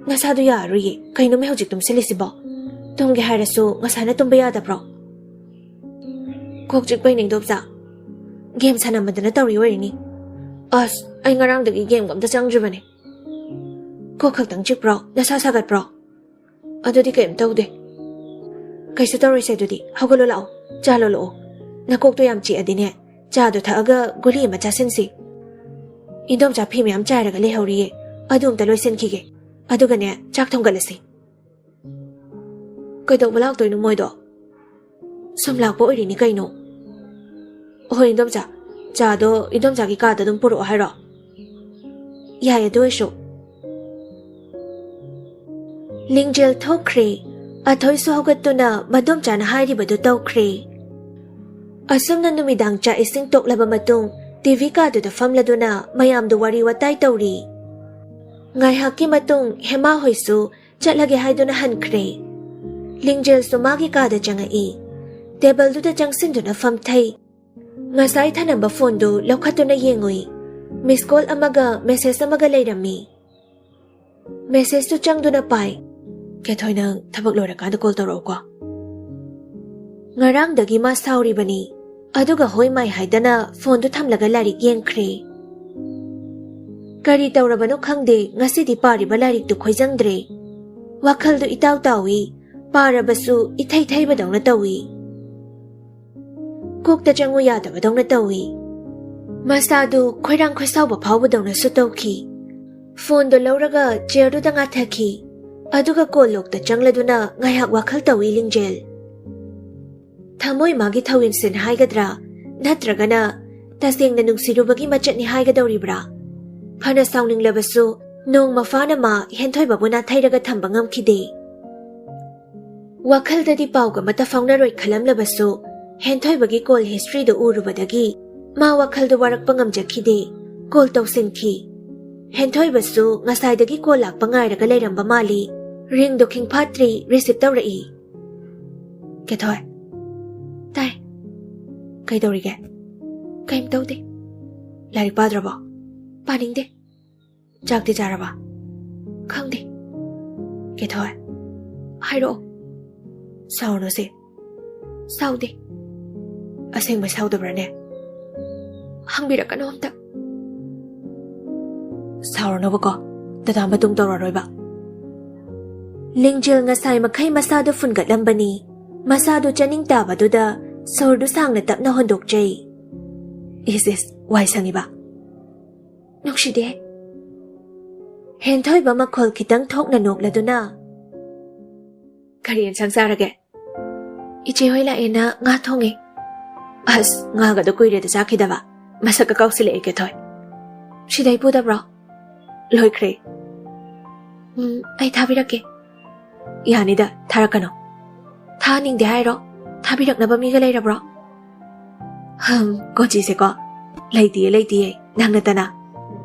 ꯅꯁꯥꯗꯨ ꯌꯥꯔꯔꯣꯏꯌꯦ, ꯀꯩꯅꯣꯃꯦ ꯍꯧꯖꯤꯛ ꯇꯨꯝꯁꯤꯜꯂꯤꯁꯤꯕꯣ? ꯇꯨꯝꯒꯦ ꯍꯥꯏꯔꯁꯨ ꯉꯁꯥꯏꯅ ꯇꯨꯝꯕ ꯌꯥꯗꯕ꯭ꯔꯣ?" "ꯀꯣꯛ ꯆꯤꯛꯄꯩꯅꯦ, ꯏꯟꯗꯣꯝꯆꯥ꯫ ꯒꯦꯝ ꯁꯥꯟꯅꯃꯟꯗꯅ ꯇꯧꯔꯤ ꯑꯣꯏꯔꯤꯅꯤ꯫ ꯑꯁ, ꯑꯩ ꯉꯔꯥꯡꯗꯒꯤ ꯒꯦꯝꯒ ꯑꯝꯇ ꯆꯪꯗ꯭ꯔꯤꯕꯅꯦ꯫ ꯀꯣꯛ ꯈꯛꯇꯪ ꯆꯤꯛꯄ꯭ꯔꯣ? ꯅꯁꯥ ꯁꯥꯒꯠꯄ꯭ꯔꯣ?" "ꯑꯗꯨꯗꯤ ꯀꯩꯝ ꯇꯧꯗꯦ꯫ ꯀꯩꯁꯨ ꯇꯧꯔꯣꯏꯁꯦ, ꯑꯗꯨꯗꯤ ꯍꯧꯒꯠꯂꯣ ꯂꯥꯛꯑꯣ, ꯆꯥ ꯂꯣꯜꯂꯛꯑꯣ꯫ ꯅꯀꯣꯛꯇꯣ ꯌꯥꯝ ꯆꯤꯛꯑꯗꯤꯅꯦ, ꯆꯥꯗꯣ ꯊꯛꯑꯒ ꯒꯨꯂꯤ ꯑꯃ ꯆꯥꯁꯤꯟꯁꯤ꯫ ꯏꯟꯗꯣꯝꯆꯥ ꯐꯤ ꯃꯌꯥꯝ ꯆꯥꯏꯔꯒ ꯂꯩꯍꯧꯔꯤꯌꯦ, ꯑꯗꯨ ꯑꯝꯇ ꯂꯣꯏꯁꯤꯟꯈꯤꯒꯦ꯫ ꯑꯗꯨꯒꯅꯦ, ꯆꯥꯛ ꯊꯣꯡꯒꯠꯂꯁꯤ꯫" "ꯀꯩꯗꯧꯕ ꯂꯥꯛꯇꯣꯏꯅꯣ ꯃꯣꯏꯗꯣ?" "ꯁꯨꯝ ꯂꯥꯛꯄ ꯑꯣꯏꯔꯤꯅꯤ ꯀꯩꯅꯣ꯫" "ꯍꯣꯏ ꯏꯟꯗꯣꯝꯆꯥ, ꯆꯥꯗꯣ ꯏꯟꯗꯣꯝꯆꯥꯒꯤ ꯀꯥꯗ ꯑꯗꯨꯝ ꯄꯨꯔꯛꯑꯣ ꯍꯥꯏꯔꯣ?" "ꯌꯥꯏ, ꯑꯗꯨ ꯑꯣꯏꯁꯨ꯫" ꯂꯤꯡꯖꯦꯜ ꯊꯣꯛꯈ꯭ꯔꯦ꯫ ꯑꯊꯣꯏꯁꯨ ꯍꯧꯒꯠꯇꯨꯅ ꯃꯗꯣꯝꯆꯥꯅ ꯍꯥꯏꯔꯤꯕꯗꯨ ꯇꯧꯈ꯭ꯔꯦ꯫ ꯑꯁꯨꯝꯅ ꯅꯨꯃꯤꯗꯥꯡ ꯆꯥꯛ ꯏꯁꯤꯡ ꯇꯣꯛꯂꯕ ꯃꯇꯨꯡ ꯇꯤ ꯚꯤ ꯀꯥꯗꯨꯗ ꯐꯝꯂꯗꯨꯅ ꯃꯌꯥꯝꯗꯨ ꯋꯥꯔꯤ ꯋꯥꯇꯥꯏ ꯇꯧꯔꯤ꯫ ꯉꯥꯏꯍꯥꯛꯀꯤ ꯃꯇꯨꯡ ꯍꯦꯃꯥ ꯍꯣꯏꯁꯨ ꯆꯠꯂꯒꯦ ꯍꯥꯏꯗꯨꯅ ꯍꯟꯈ꯭ꯔꯦ꯫ ꯂꯤꯡꯖꯦꯜꯁꯨ ꯃꯥꯒꯤ ꯀꯥꯗ ꯆꯪꯉꯛꯏ꯫ ꯇꯦꯕꯜꯗꯨꯗ ꯆꯪꯁꯤꯟꯗꯨꯅ ꯐꯝꯊꯩ꯫ ꯉꯁꯥꯏ ꯊꯅꯝꯕ ꯐꯣꯟꯗꯨ ꯂꯧꯈꯠꯇꯨꯅ ꯌꯦꯡꯉꯨꯏ꯫ ꯃꯤꯁ ꯀꯣꯜ ꯑꯃꯒ ꯃꯦꯁꯦꯖ ꯑꯃꯒ ꯂꯩꯔꯝꯃꯤ꯫ ꯃꯦꯁꯦꯖꯇꯨ ꯆꯪꯗꯨꯅ ꯄꯥꯏ꯫ "ꯀꯦꯊꯣꯏ, ꯅꯪ ꯊꯕꯛ ꯂꯣꯏꯔꯀꯥꯟꯗ ꯀꯣꯜ ꯇꯧꯔꯛꯎꯀꯣ꯫" ꯉꯔꯥꯡꯗꯒꯤ ꯃꯥ ꯁꯥꯎꯔꯤꯕꯅꯤ꯫ ꯑꯗꯨꯒ ꯍꯣꯏ ꯃꯥꯏ ꯍꯥꯏꯗꯅ ꯐꯣꯟꯗꯨ ꯊꯝꯂꯒ ꯂꯥꯏꯔꯤꯛ ꯌꯦꯡꯈ꯭ꯔꯦ꯫ ꯀꯔꯤ ꯇꯧꯔꯕꯅꯣ ꯈꯪꯗꯦ, ꯉꯁꯤꯗꯤ ꯄꯥꯔꯤꯕ ꯂꯥꯏꯔꯤꯛꯇꯨ ꯈꯣꯏꯖꯪꯗ꯭ꯔꯦ꯫ ꯋꯥꯈꯜꯗꯨ ꯏꯇꯥꯎ ꯇꯥꯎꯏ, ꯄꯥꯔꯕꯁꯨ ꯏꯊꯩ ꯊꯩꯕꯗꯧꯅ ꯇꯧꯏ꯫ ꯀꯣꯛꯇ ꯆꯪꯉꯨ ꯌꯥꯗꯕꯗꯧꯅ ꯇꯧꯏ꯫ ꯃꯁꯥꯗꯨ ꯈꯣꯏꯔꯥꯡ ꯈꯣꯏꯁꯥꯎꯕ ꯐꯥꯎꯕꯗꯧꯅꯁꯨ ꯇꯧꯈꯤ꯫ ꯐꯣꯟꯗꯣ ꯂꯧꯔꯒ ꯆꯤꯌꯔꯗꯨꯗ ꯉꯥꯊꯈꯤ꯫ ꯑꯗꯨꯒ ꯀꯣꯜ ꯂꯣꯛꯇ ꯆꯪꯂꯗꯨꯅ ꯉꯥꯏꯍꯥꯛ ꯋꯥꯈꯜ ꯇꯧꯏ ꯂꯤꯡꯖꯦꯜ꯫ ꯊꯃꯣꯏ ꯃꯥꯒꯤ ꯊꯧꯏꯟꯁꯤꯟ ꯍꯥꯏꯒꯗ꯭ꯔꯥ, ꯅꯠꯇ꯭ꯔꯒꯅ ꯇꯁꯦꯡꯅ ꯅꯨꯡꯁꯤꯔꯨꯕꯒꯤ ꯃꯆꯠꯅꯤ ꯍꯥꯏꯒꯗꯧꯔꯤꯕ꯭ꯔꯥ? ꯐꯅ ꯁꯥꯎꯅꯤꯡꯂꯕꯁꯨ ꯅꯣꯡꯃ ꯐꯥꯅ ꯃꯥ ꯍꯦꯟꯊꯣꯏꯕꯕꯨ ꯅꯥꯊꯩꯔꯒ ꯊꯝꯕ ꯉꯝꯈꯤꯗꯦ꯫ ꯋꯥꯈꯜꯗꯗꯤ ꯄꯥꯎꯒ ꯑꯃꯠꯇ ꯐꯥꯎꯅꯔꯣꯏ ꯈꯜꯂꯝꯂꯕꯁꯨ, ꯍꯦꯟꯊꯣꯏꯕꯒꯤ ꯀꯣꯜ ꯍꯤꯁꯇ꯭ꯔꯤꯗꯨ ꯎꯔꯨꯕꯗꯒꯤ ꯃꯥ ꯋꯥꯈꯜꯗꯨ ꯋꯥꯔꯛꯄ ꯉꯝꯖꯈꯤꯗꯦ꯫ ꯀꯣꯜ ꯇꯧꯁꯤꯟꯈꯤ꯫ ꯍꯦꯟꯊꯣꯏꯕꯁꯨ ꯉꯁꯥꯏꯗꯒꯤ ꯀꯣꯜ ꯂꯥꯛꯄ ꯉꯥꯏꯔꯒ ꯂꯩꯔꯝꯕ ꯃꯥꯜꯂꯤ꯫ ꯔꯤꯡꯗꯣ ꯈꯤꯡꯐꯥꯠꯇ꯭ꯔꯤ, ꯔꯤꯁꯤꯞ ꯇꯧꯔꯛꯏ꯫ ꯀꯦꯊꯣꯏ꯫ ꯇꯥꯏ꯫ ꯀꯩꯗꯧꯔꯤꯒꯦ? ꯀꯩꯝ ꯇꯧꯗꯦ꯫ ꯂꯥꯏꯔꯤꯛ ꯄꯥꯗ꯭ꯔꯕꯣ? ꯄꯥꯅꯤꯡꯗꯦ꯫ ꯆꯥꯛꯇꯤ ꯆꯥꯔꯕ? ꯈꯪꯗꯦ꯫ ꯀꯦꯊꯣꯏ꯫ ꯍꯥꯏꯔꯛꯑꯣ꯫ ꯁꯥꯎꯔꯅꯨꯁꯦ꯫ ꯁꯥꯎꯗꯦ꯫ ꯑꯁꯦꯡꯕ ꯁꯥꯎꯗꯕ꯭ꯔꯥꯅꯦ? ꯍꯪꯕꯤꯔꯛꯀꯅꯨ ꯑꯝꯇ꯫ ꯁꯥꯎꯔꯅꯣꯕꯀꯣ, ꯗꯗꯥ ꯃꯇꯨꯡ ꯇꯧꯔꯔꯣꯏꯕ꯫ ꯂꯤꯡꯖꯦꯜ ꯉꯁꯥꯏ ꯃꯈꯩ ꯃꯁꯥꯗꯨ ꯐꯨꯟꯒꯠꯂꯝꯕꯅꯤ꯫ ꯃꯁꯥꯗꯨ ꯆꯥꯅꯤꯡ ꯇꯥꯕꯗꯨꯗ ꯁꯣꯔꯗꯨ ꯁꯥꯡꯅ ꯇꯞꯅ ꯍꯣꯟꯗꯣꯛꯆꯩ꯫ ꯏꯁ ꯏꯁ, ꯋꯥꯏ ꯁꯪꯉꯤꯕ꯫ ꯅꯨꯡꯁꯤꯗꯦ꯫ ꯍꯦꯟꯊꯣꯏꯕ ꯃꯈꯣꯜ ꯈꯤꯇꯪ ꯊꯣꯛꯅ ꯅꯣꯛꯂꯗꯨꯅ, "ꯀꯔꯤ ꯌꯦꯟꯁꯥꯡ ꯆꯥꯔꯒꯦ?" "ꯏꯆꯦ ꯍꯣꯏ ꯂꯥꯛꯑꯦꯅ ꯉꯥ ꯊꯣꯡꯉꯦ꯫" "ꯑꯁ, ꯉꯥꯒꯗꯣ ꯀꯨꯏꯔꯦꯗ ꯆꯥꯈꯤꯗꯕ꯫ ꯃꯁꯛꯀ ꯀꯥꯎꯁꯤꯜꯂꯛꯑꯦ, ꯀꯦꯊꯣꯏ꯫ ꯁꯤꯗꯩ ꯄꯨꯗꯕ꯭ꯔꯣ?" "ꯂꯣꯏꯈ꯭ꯔꯦ꯫" "ꯎꯝ, ꯑꯩ ꯊꯥꯕꯤꯔꯛꯀꯦ꯫" "ꯌꯥꯅꯤꯗ, ꯊꯥꯔꯛꯀꯅꯨ꯫" "ꯊꯥꯍꯟꯅꯤꯡꯗꯦ ꯍꯥꯏꯔꯣ? ꯊꯥꯕꯤꯔꯛꯅꯕ ꯃꯤꯒ ꯂꯩꯔꯕ꯭ꯔꯣ?" "ꯍꯝ, ꯀꯣꯆꯤꯁꯦꯀꯣ, ꯂꯩꯇꯤꯌꯦ, ꯂꯩꯇꯤꯌꯦ, ꯅꯪ ꯅꯠꯇꯅ꯫"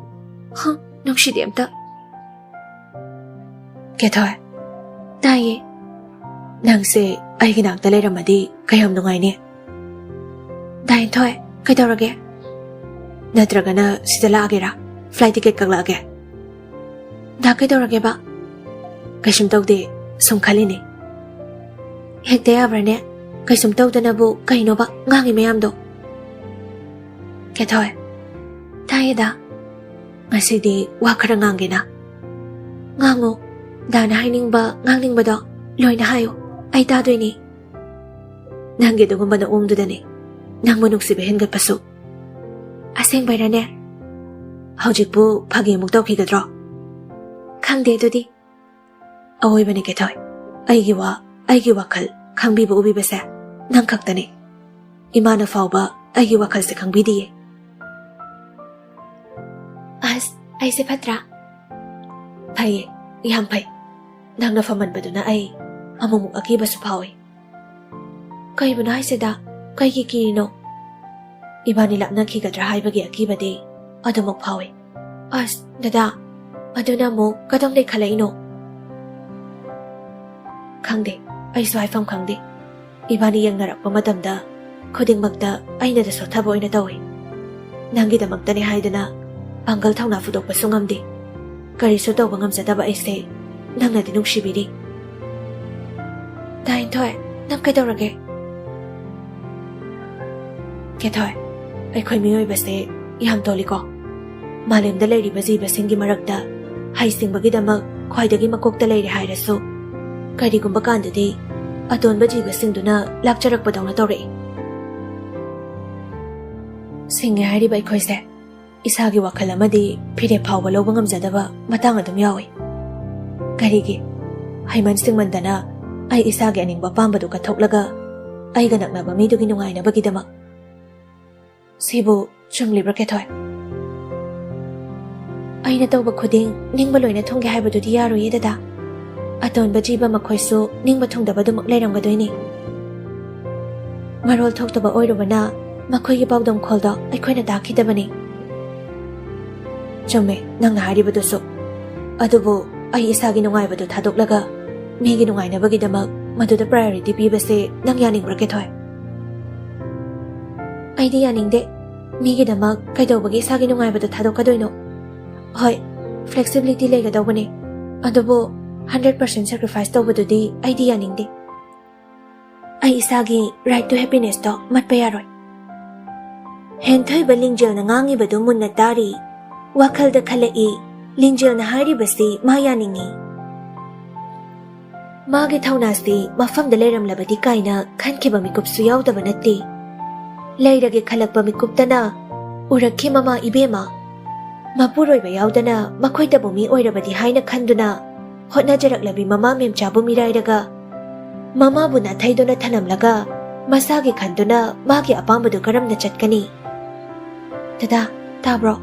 "ꯍꯝ, ꯅꯨꯡꯁꯤꯗꯦ ꯑꯝꯇ꯫" "ꯀꯦꯊꯣꯏ꯫" "ꯇꯥꯏꯌꯦ꯫" "ꯅꯪꯁꯦ ꯑꯩꯒꯤ ꯅꯥꯛꯇ ꯂꯩꯔꯝꯃꯗꯤ ꯀꯌꯥꯝ ꯅꯨꯡꯉꯥꯏꯅꯤ꯫" "ꯗꯥ ꯍꯦꯟꯊꯣꯏ, ꯀꯩꯗꯧꯔꯒꯦ?" "ꯅꯠꯇ꯭ꯔꯒꯅ ꯁꯤꯗ ꯂꯥꯛꯑꯒꯦꯔꯥ? Flight ticket ꯀꯛꯂꯛꯑꯒꯦ꯫" "ꯗꯥ, ꯀꯩꯗꯧꯔꯒꯦꯕ?" "ꯀꯩꯁꯨꯝ ꯇꯧꯗꯦ, ꯁꯨꯝ ꯈꯜꯂꯤꯅꯦ꯫" "ꯍꯦꯛꯇ ꯌꯥꯕ꯭ꯔꯥꯅꯦ? ꯀꯩꯁꯨꯝ ꯇꯧꯗꯅꯕꯨ ꯀꯩꯅꯣꯕ ꯉꯥꯡꯉꯤ ꯃꯌꯥꯝꯗꯣ?" "ꯀꯦꯊꯣꯏ꯫" "ꯇꯥꯏꯌꯦ, ꯗꯥ꯫" "ꯉꯁꯤꯗꯤ ꯋꯥ ꯈꯔ ꯉꯥꯡꯒꯦꯅ꯫" "ꯉꯥꯡꯉꯣ꯫ ꯗꯥꯅ ꯍꯥꯏꯅꯤꯡꯕ, ꯉꯥꯡꯅꯤꯡꯕꯗꯣ ꯂꯣꯏꯅ ꯍꯥꯏꯌꯨ꯫ ꯑꯩ ꯇꯥꯗꯣꯏꯅꯤ꯫" "ꯅꯪꯒꯤ ꯑꯗꯨꯒꯨꯝꯕ ꯅꯑꯣꯡꯗꯨꯗꯅꯦ ꯅꯪꯕꯨ ꯅꯨꯡꯁꯤꯕ ꯍꯦꯟꯒꯠꯄꯁꯨ꯫" "ꯑꯁꯦꯡꯕꯩꯔꯅꯦ?" "ꯍꯧꯖꯤꯛꯄꯨ ꯐꯥꯒꯤ ꯑꯃꯨꯛ ꯇꯧꯈꯤꯒꯗ꯭ꯔꯣ?" "ꯈꯪꯗꯦ ꯑꯗꯨꯗꯤ꯫" "ꯑꯋꯣꯏꯕꯅꯦ ꯀꯦꯊꯣꯏ, ꯑꯩꯒꯤ ꯋꯥ, ꯑꯩꯒꯤ ꯋꯥꯈꯜ ꯈꯪꯕꯤꯕ ꯎꯕꯤꯕꯁꯦ ꯅꯪ ꯈꯛꯇꯅꯦ꯫ ꯏꯃꯥꯅ ꯐꯥꯎꯕ ꯑꯩꯒꯤ ꯋꯥꯈꯜꯁꯦ ꯈꯪꯕꯤꯗꯤꯌꯦ꯫" "ꯑꯁ, ꯑꯩꯁꯦ ꯐꯠꯇ꯭ꯔꯥ?" "ꯐꯩꯌꯦ, ꯌꯥꯝ ꯐꯩ꯫ ꯅꯪꯅ ꯐꯃꯟꯕꯗꯨꯅ ꯑꯩ ꯑꯃꯨꯛꯃꯨꯛ ꯑꯀꯤꯕꯁꯨ ꯐꯥꯎꯏ꯫" "ꯀꯩꯕꯨꯅꯣ ꯍꯥꯏꯁꯤꯗ? ꯀꯩꯒꯤ ꯀꯤꯔꯤꯅꯣ?" "ꯏꯕꯥꯅꯤ ꯂꯥꯞꯅꯈꯤꯒꯗ꯭ꯔꯥ ꯍꯥꯏꯕꯒꯤ ꯑꯀꯤꯕꯗꯤ ꯑꯗꯨꯃꯛ ꯐꯥꯎꯏ꯫" "ꯑꯁ, ꯗꯗꯥ, ꯑꯗꯨꯅ ꯑꯃꯨꯛ ꯀꯗꯣꯝꯗꯩ ꯈꯜꯂꯛꯏꯅꯣ?" "ꯈꯪꯗꯦ, ꯑꯩꯁꯨ ꯍꯥꯏꯐꯝ ꯈꯪꯗꯦ꯫ ꯏꯕꯥꯅꯤ ꯌꯦꯡꯅꯔꯛꯄ ꯃꯇꯝꯗ ꯈꯨꯗꯤꯡꯃꯛꯇ ꯑꯩꯅꯗ ꯁꯣꯠꯊꯕ ꯑꯣꯏꯅ ꯇꯧꯏ꯫ ꯅꯪꯒꯤꯗꯃꯛꯇꯅꯦ ꯍꯥꯏꯗꯨꯅ ꯄꯥꯡꯒꯜ ꯊꯧꯅꯥ ꯐꯨꯗꯣꯛꯄꯁꯨ ꯉꯝꯗꯦ꯫ ꯀꯔꯤꯁꯨ ꯇꯧꯕ ꯉꯝꯖꯗꯕ ꯑꯩꯁꯦ ꯅꯪꯅꯗꯤ ꯅꯨꯡꯁꯤꯕꯤꯔꯤ꯫ ꯗꯥ ꯍꯦꯟꯊꯣꯏ, ꯅꯪ ꯀꯩꯗꯧꯔꯒꯦ? ꯀꯦꯊꯣꯏ, ꯑꯩꯈꯣꯏ ꯃꯤꯑꯣꯏꯕꯁꯦ ꯌꯥꯝ ꯇꯣꯜꯂꯤꯀꯣ꯫ ꯃꯥꯂꯦꯝꯗ ꯂꯩꯔꯤꯕ ꯖꯤꯕꯁꯤꯡꯒꯤ ꯃꯔꯛꯇ ꯍꯩꯁꯤꯡꯕꯒꯤꯗꯃꯛ ꯈ꯭ꯋꯥꯏꯗꯒꯤ ꯃꯀꯣꯛꯇ ꯂꯩꯔꯦ ꯍꯥꯏꯔꯁꯨ, ꯀꯔꯤꯒꯨꯝꯕ ꯀꯥꯟꯗꯗꯤ ꯑꯇꯣꯟꯕ ꯖꯤꯕꯁꯤꯡꯗꯨꯅ ꯂꯥꯛꯆꯔꯛꯄꯗꯧꯅ ꯇꯧꯔꯛꯏ꯫ ꯁꯤꯡꯉꯦ ꯍꯥꯏꯔꯤꯕ ꯑꯩꯈꯣꯏꯁꯦ ꯏꯁꯥꯒꯤ ꯋꯥꯈꯜ ꯑꯃꯗꯤ ꯐꯤꯔꯦꯞ ꯐꯥꯎꯕ ꯂꯧꯕ ꯉꯝꯖꯗꯕ ꯃꯇꯥꯡ ꯑꯗꯨꯝ ꯌꯥꯎꯏ꯫ ꯀꯔꯤꯒꯤ? ꯍꯩꯃꯟ ꯁꯤꯡꯃꯟꯗꯅ ꯑꯩ ꯏꯁꯥꯒꯤ ꯑꯅꯤꯡꯕ ꯑꯄꯥꯝꯕꯗꯨ ꯀꯠꯊꯣꯛꯂꯒ ꯑꯩꯒ ꯅꯛꯅꯕ ꯃꯤꯗꯨꯒꯤ ꯅꯨꯡꯉꯥꯏꯅꯕꯒꯤꯗꯃꯛ꯫ ꯁꯤꯕꯨ ꯆꯨꯝꯂꯤꯕ꯭ꯔꯥ, ꯀꯦꯊꯣꯏ? ꯑꯩꯅ ꯇꯧꯕ ꯈꯨꯗꯤꯡ ꯅꯤꯡꯕ ꯂꯣꯏꯅ ꯊꯨꯡꯒꯦ ꯍꯥꯏꯕꯗꯨꯗꯤ ꯌꯥꯔꯣꯏꯌꯦ, ꯗꯗꯥ꯫ ꯑꯇꯣꯟꯕ ꯖꯤꯕ ꯃꯈꯣꯏꯁꯨ ꯅꯤꯡꯕ ꯊꯨꯡꯗꯕ ꯑꯗꯨꯃꯛ ꯂꯩꯔꯝꯒꯗꯣꯏꯅꯤ꯫ ꯃꯔꯣꯜ ꯊꯣꯛꯇꯕ ꯑꯣꯏꯔꯨꯕꯅ ꯃꯈꯣꯏꯒꯤ ꯄꯥꯎꯗꯝꯈꯣꯜꯗꯣ ꯑꯩꯈꯣꯏꯅ ꯇꯥꯈꯤꯗꯕꯅꯤ꯫ ꯆꯨꯝꯃꯦ, ꯅꯪꯅ ꯍꯥꯏꯔꯤꯕꯗꯨꯁꯨ꯫ ꯑꯗꯨꯕꯨ ꯑꯩ ꯏꯁꯥꯒꯤ ꯅꯨꯡꯉꯥꯏꯕꯗꯨ ꯊꯥꯗꯣꯛꯂꯒ ꯃꯤꯒꯤ ꯅꯨꯡꯉꯥꯏꯅꯕꯒꯤꯗꯃꯛ ꯃꯗꯨꯗ priority ꯄꯤꯕꯁꯦ ꯅꯪ ꯌꯥꯅꯤꯡꯕ꯭ꯔꯥ, ꯀꯦꯊꯣꯏ? ꯑꯩꯗꯤ ꯌꯥꯅꯤꯡꯗꯦ꯫ ꯃꯤꯒꯤꯗꯃꯛ ꯀꯩꯗꯧꯕꯒꯤ ꯏꯁꯥꯒꯤ ꯅꯨꯡꯉꯥꯏꯕꯗꯣ ꯊꯥꯗꯣꯛꯀꯗꯣꯏꯅꯣ? ꯍꯣꯏ, flexibility ꯂꯩꯒꯗꯧꯕꯅꯦ, ꯑꯗꯨꯕꯨ hundred percent sacrifice ꯇꯧꯕꯗꯨꯗꯤ ꯑꯩꯗꯤ ꯌꯥꯅꯤꯡꯗꯦ꯫ ꯑꯩ ꯏꯁꯥꯒꯤ right to happinessꯇꯣ ꯃꯠꯄ ꯌꯥꯔꯣꯏ꯫ ꯍꯦꯟꯊꯣꯏꯕ ꯂꯤꯡꯖꯦꯜꯅ ꯉꯥꯡꯉꯤꯕꯗꯨ ꯃꯨꯟꯅ ꯇꯥꯔꯤ꯫ ꯋꯥꯈꯜꯗ ꯈꯜꯂꯛꯏ, ꯂꯤꯡꯖꯦꯜꯅ ꯍꯥꯏꯔꯤꯕꯁꯤ ꯃꯥ ꯌꯥꯅꯤꯡꯉꯤ꯫ ꯃꯥꯒꯤ ꯊꯧꯅꯥꯁꯤ ꯃꯐꯝꯗ ꯂꯩꯔꯝꯂꯕꯗꯤ ꯀꯥꯏꯅ ꯈꯟꯈꯤꯕ ꯃꯤꯀꯨꯞꯁꯨ ꯌꯥꯎꯗꯕ ꯅꯠꯇꯦ꯫ ꯂꯩꯔꯒꯦ ꯈꯜꯂꯛꯄ ꯃꯤꯀꯨꯞꯇꯅ ꯎꯔꯛꯈꯤ ꯃꯃꯥ ꯏꯕꯦꯝꯃ꯫ ꯃꯄꯨꯔꯣꯏꯕ ꯌꯥꯎꯗꯅ ꯃꯈꯣꯏꯇꯕꯨ ꯃꯤ ꯑꯣꯏꯔꯕꯗꯤ ꯍꯥꯏꯅ ꯈꯟꯗꯨꯅ ꯍꯣꯠꯅꯖꯔꯛꯂꯕꯤ ꯃꯃꯥ ꯃꯦꯝꯆꯥꯕꯨ ꯃꯤꯔꯥꯏꯔꯒ ꯃꯃꯥꯕꯨ ꯅꯥꯊꯩꯗꯨꯅ ꯊꯅꯝꯂꯒ ꯃꯁꯥꯒꯤ ꯈꯟꯗꯨꯅ ꯃꯥꯒꯤ ꯑꯄꯥꯝꯕꯗꯨ ꯀꯔꯝꯅ ꯆꯠꯀꯅꯤ? ꯗꯗꯥ, ꯇꯥꯕ꯭ꯔꯣ?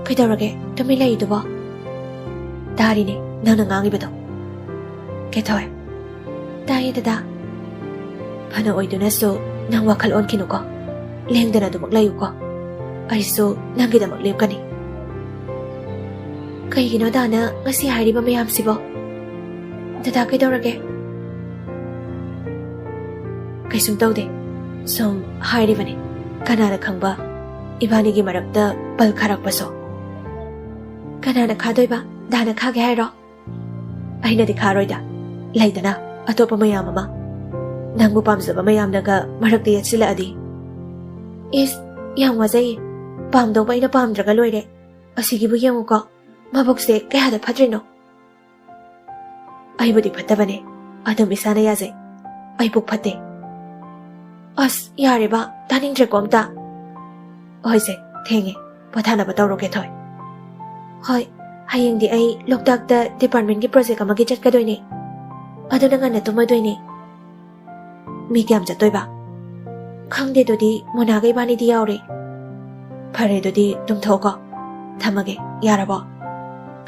ꯀꯩꯗꯧꯔꯒꯦ ꯇꯨꯃꯤꯟ ꯂꯩꯔꯤꯗꯨꯕꯣ? ꯇꯥꯔꯤꯅꯦ ꯅꯪꯅ ꯉꯥꯡꯉꯤꯕꯗꯣ꯫ ꯀꯦꯊꯣꯏ꯫ ꯇꯥꯏꯌꯦ ꯗꯗꯥ꯫ ꯐꯅ ꯑꯣꯏꯗꯨꯅꯁꯨ ꯅꯪ ꯋꯥꯈꯜ ꯑꯣꯟꯈꯤꯅꯨꯀꯣ꯫ ꯂꯦꯡꯗꯅ ꯑꯗꯨꯃꯛ ꯂꯩꯌꯨꯀꯣ꯫ ꯑꯩꯁꯨ ꯅꯪꯒꯤꯗꯃꯛ ꯂꯦꯞꯀꯅꯤ꯫ ꯀꯩꯒꯤꯅꯣ ꯗꯥꯅ ꯉꯁꯤ ꯍꯥꯏꯔꯤꯕ ꯃꯌꯥꯝꯁꯤꯕꯣ? ꯗꯗꯥ ꯀꯩꯗꯧꯔꯒꯦ? ꯀꯩꯁꯨꯝ ꯇꯧꯗꯦ, ꯁꯨꯝ ꯍꯥꯏꯔꯤꯕꯅꯤ꯫ ꯀꯅꯥꯅ ꯈꯪꯕ, ꯏꯕꯥꯅꯤꯒꯤ ꯃꯔꯛꯇ ꯄꯜ ꯈꯥꯔꯛꯄꯁꯨ꯫ ꯀꯅꯥꯅ ꯈꯥꯗꯣꯏꯕ? ꯗꯥꯅ ꯈꯥꯒꯦ ꯍꯥꯏꯔꯣ? ꯑꯩꯅꯗꯤ ꯈꯥꯔꯣꯏꯗ, ꯂꯩꯗꯅ ꯑꯇꯣꯞꯄ ꯃꯌꯥꯝ ꯑꯃ꯫ ꯅꯪꯕꯨ ꯄꯥꯝꯖꯕ ꯃꯌꯥꯝꯅꯒ ꯃꯔꯛꯇ ꯌꯦꯠꯁꯤꯜꯂꯛꯑꯗꯤ? ꯏꯁ, ꯌꯥꯝ ꯋꯥꯖꯩꯌꯦ꯫ ꯄꯥꯝꯗꯧꯕ ꯑꯩꯅ ꯄꯥꯝꯗ꯭ꯔꯒ ꯂꯣꯏꯔꯦ꯫ ꯑꯁꯤꯒꯤꯕꯨ ꯌꯦꯡꯉꯨꯀꯣ, ꯃꯕꯨꯛꯁꯦ ꯀꯌꯥꯗ ꯐꯠꯇ꯭ꯔꯤꯅꯣ꯫ ꯑꯩꯕꯨꯗꯤ ꯐꯠꯇꯕꯅꯦ, ꯑꯗꯨꯝ ꯏꯁꯥꯅ ꯌꯥꯖꯩ꯫ ꯑꯩ ꯄꯨꯛ ꯐꯠꯇꯦ꯫ ꯑꯁ, ꯌꯥꯔꯦꯕ, ꯇꯥꯅꯤꯡꯗ꯭ꯔꯦꯀꯣ ꯑꯝꯇ꯫ ꯍꯣꯏꯁꯦ, ꯊꯦꯡꯉꯦ, ꯄꯣꯊꯥꯅꯕ ꯇꯧꯔꯣ ꯀꯦꯊꯣꯏ꯫ ꯍꯣꯏ, ꯍꯌꯦꯡꯗꯤ ꯑꯩ ꯂꯣꯛꯇꯥꯛꯇ ꯗꯤꯄꯥꯔꯠꯃꯦꯟꯒꯤ ꯄ꯭ꯔꯣꯖꯦꯛ ꯑꯃꯒꯤ ꯆꯠꯀꯗꯣꯏꯅꯦ, ꯑꯗꯨꯅ ꯉꯟꯅ ꯇꯨꯝꯃꯗꯣꯏꯅꯦ꯫ ꯃꯤ ꯀꯌꯥꯝ ꯆꯠꯇꯣꯏꯕ? ꯈꯪꯗꯦ, ꯑꯗꯨꯗꯤ ꯃꯣꯅꯥꯒ ꯏꯕꯥꯅꯤꯗꯤ ꯌꯥꯎꯔꯦ꯫ ꯐꯔꯦ, ꯑꯗꯨꯗꯤ ꯇꯨꯝꯊꯣꯛꯑꯣꯀꯣ꯫ ꯊꯝꯃꯒꯦ, ꯌꯥꯔꯕꯣ?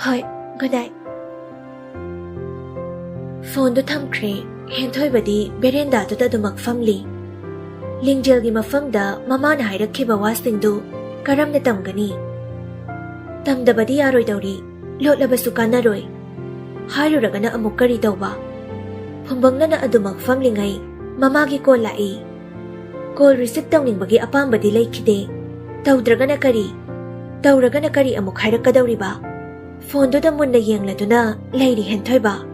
ꯍꯣꯏ, ꯒꯨꯗ ꯅꯥꯏꯠ꯫ ꯐꯣꯟꯗꯨ ꯊꯝꯈ꯭ꯔꯦ꯫ ꯍꯦꯟꯊꯣꯏꯕꯗꯤ ꯕꯦꯔꯦꯟꯗꯥꯗꯨꯗ ꯑꯗꯨꯃꯛ ꯐꯝꯂꯤ꯫ ꯂꯤꯡꯖꯦꯜꯒꯤ ꯃꯐꯝꯗ ꯃꯃꯥꯅ ꯍꯥꯏꯔꯛꯈꯤꯕ ꯋꯥꯁꯤꯡꯗꯨ ꯀꯔꯝꯅ ꯇꯝꯒꯅꯤ? ꯇꯝꯗꯕꯗꯤ ꯌꯥꯔꯣꯏꯗꯧꯔꯤ, ꯂꯣꯠꯂꯕꯁꯨ ꯀꯥꯟꯅꯔꯣꯏ꯫ ꯍꯥꯏꯔꯨꯔꯒꯅ ꯑꯃꯨꯛ ꯀꯔꯤ ꯇꯧꯕ? ꯐꯨꯝꯕꯪꯅꯅ ꯑꯗꯨꯃꯛ ꯐꯝꯂꯤꯉꯩ ꯃꯃꯥꯒꯤ ꯀꯣꯜ ꯂꯥꯛꯏ꯫ ꯀꯣꯜ ꯔꯤꯁꯤꯞ ꯇꯧꯅꯤꯡꯕꯒꯤ ꯑꯄꯥꯝꯕꯗꯤ ꯂꯩꯈꯤꯗꯦ꯫ ꯇꯧꯗ꯭ꯔꯒꯅ ꯀꯔꯤ? ꯇꯧꯔꯒꯅ ꯀꯔꯤ ꯑꯃꯨꯛ ꯍꯥꯏꯔꯛꯀꯗꯧꯔꯤꯕ? ꯐꯣꯟꯗꯨꯗ ꯃꯨꯟꯅ ꯌꯦꯡꯂꯗꯨꯅ ꯂꯩꯔꯤ ꯍꯦꯟꯊꯣꯏꯕ꯫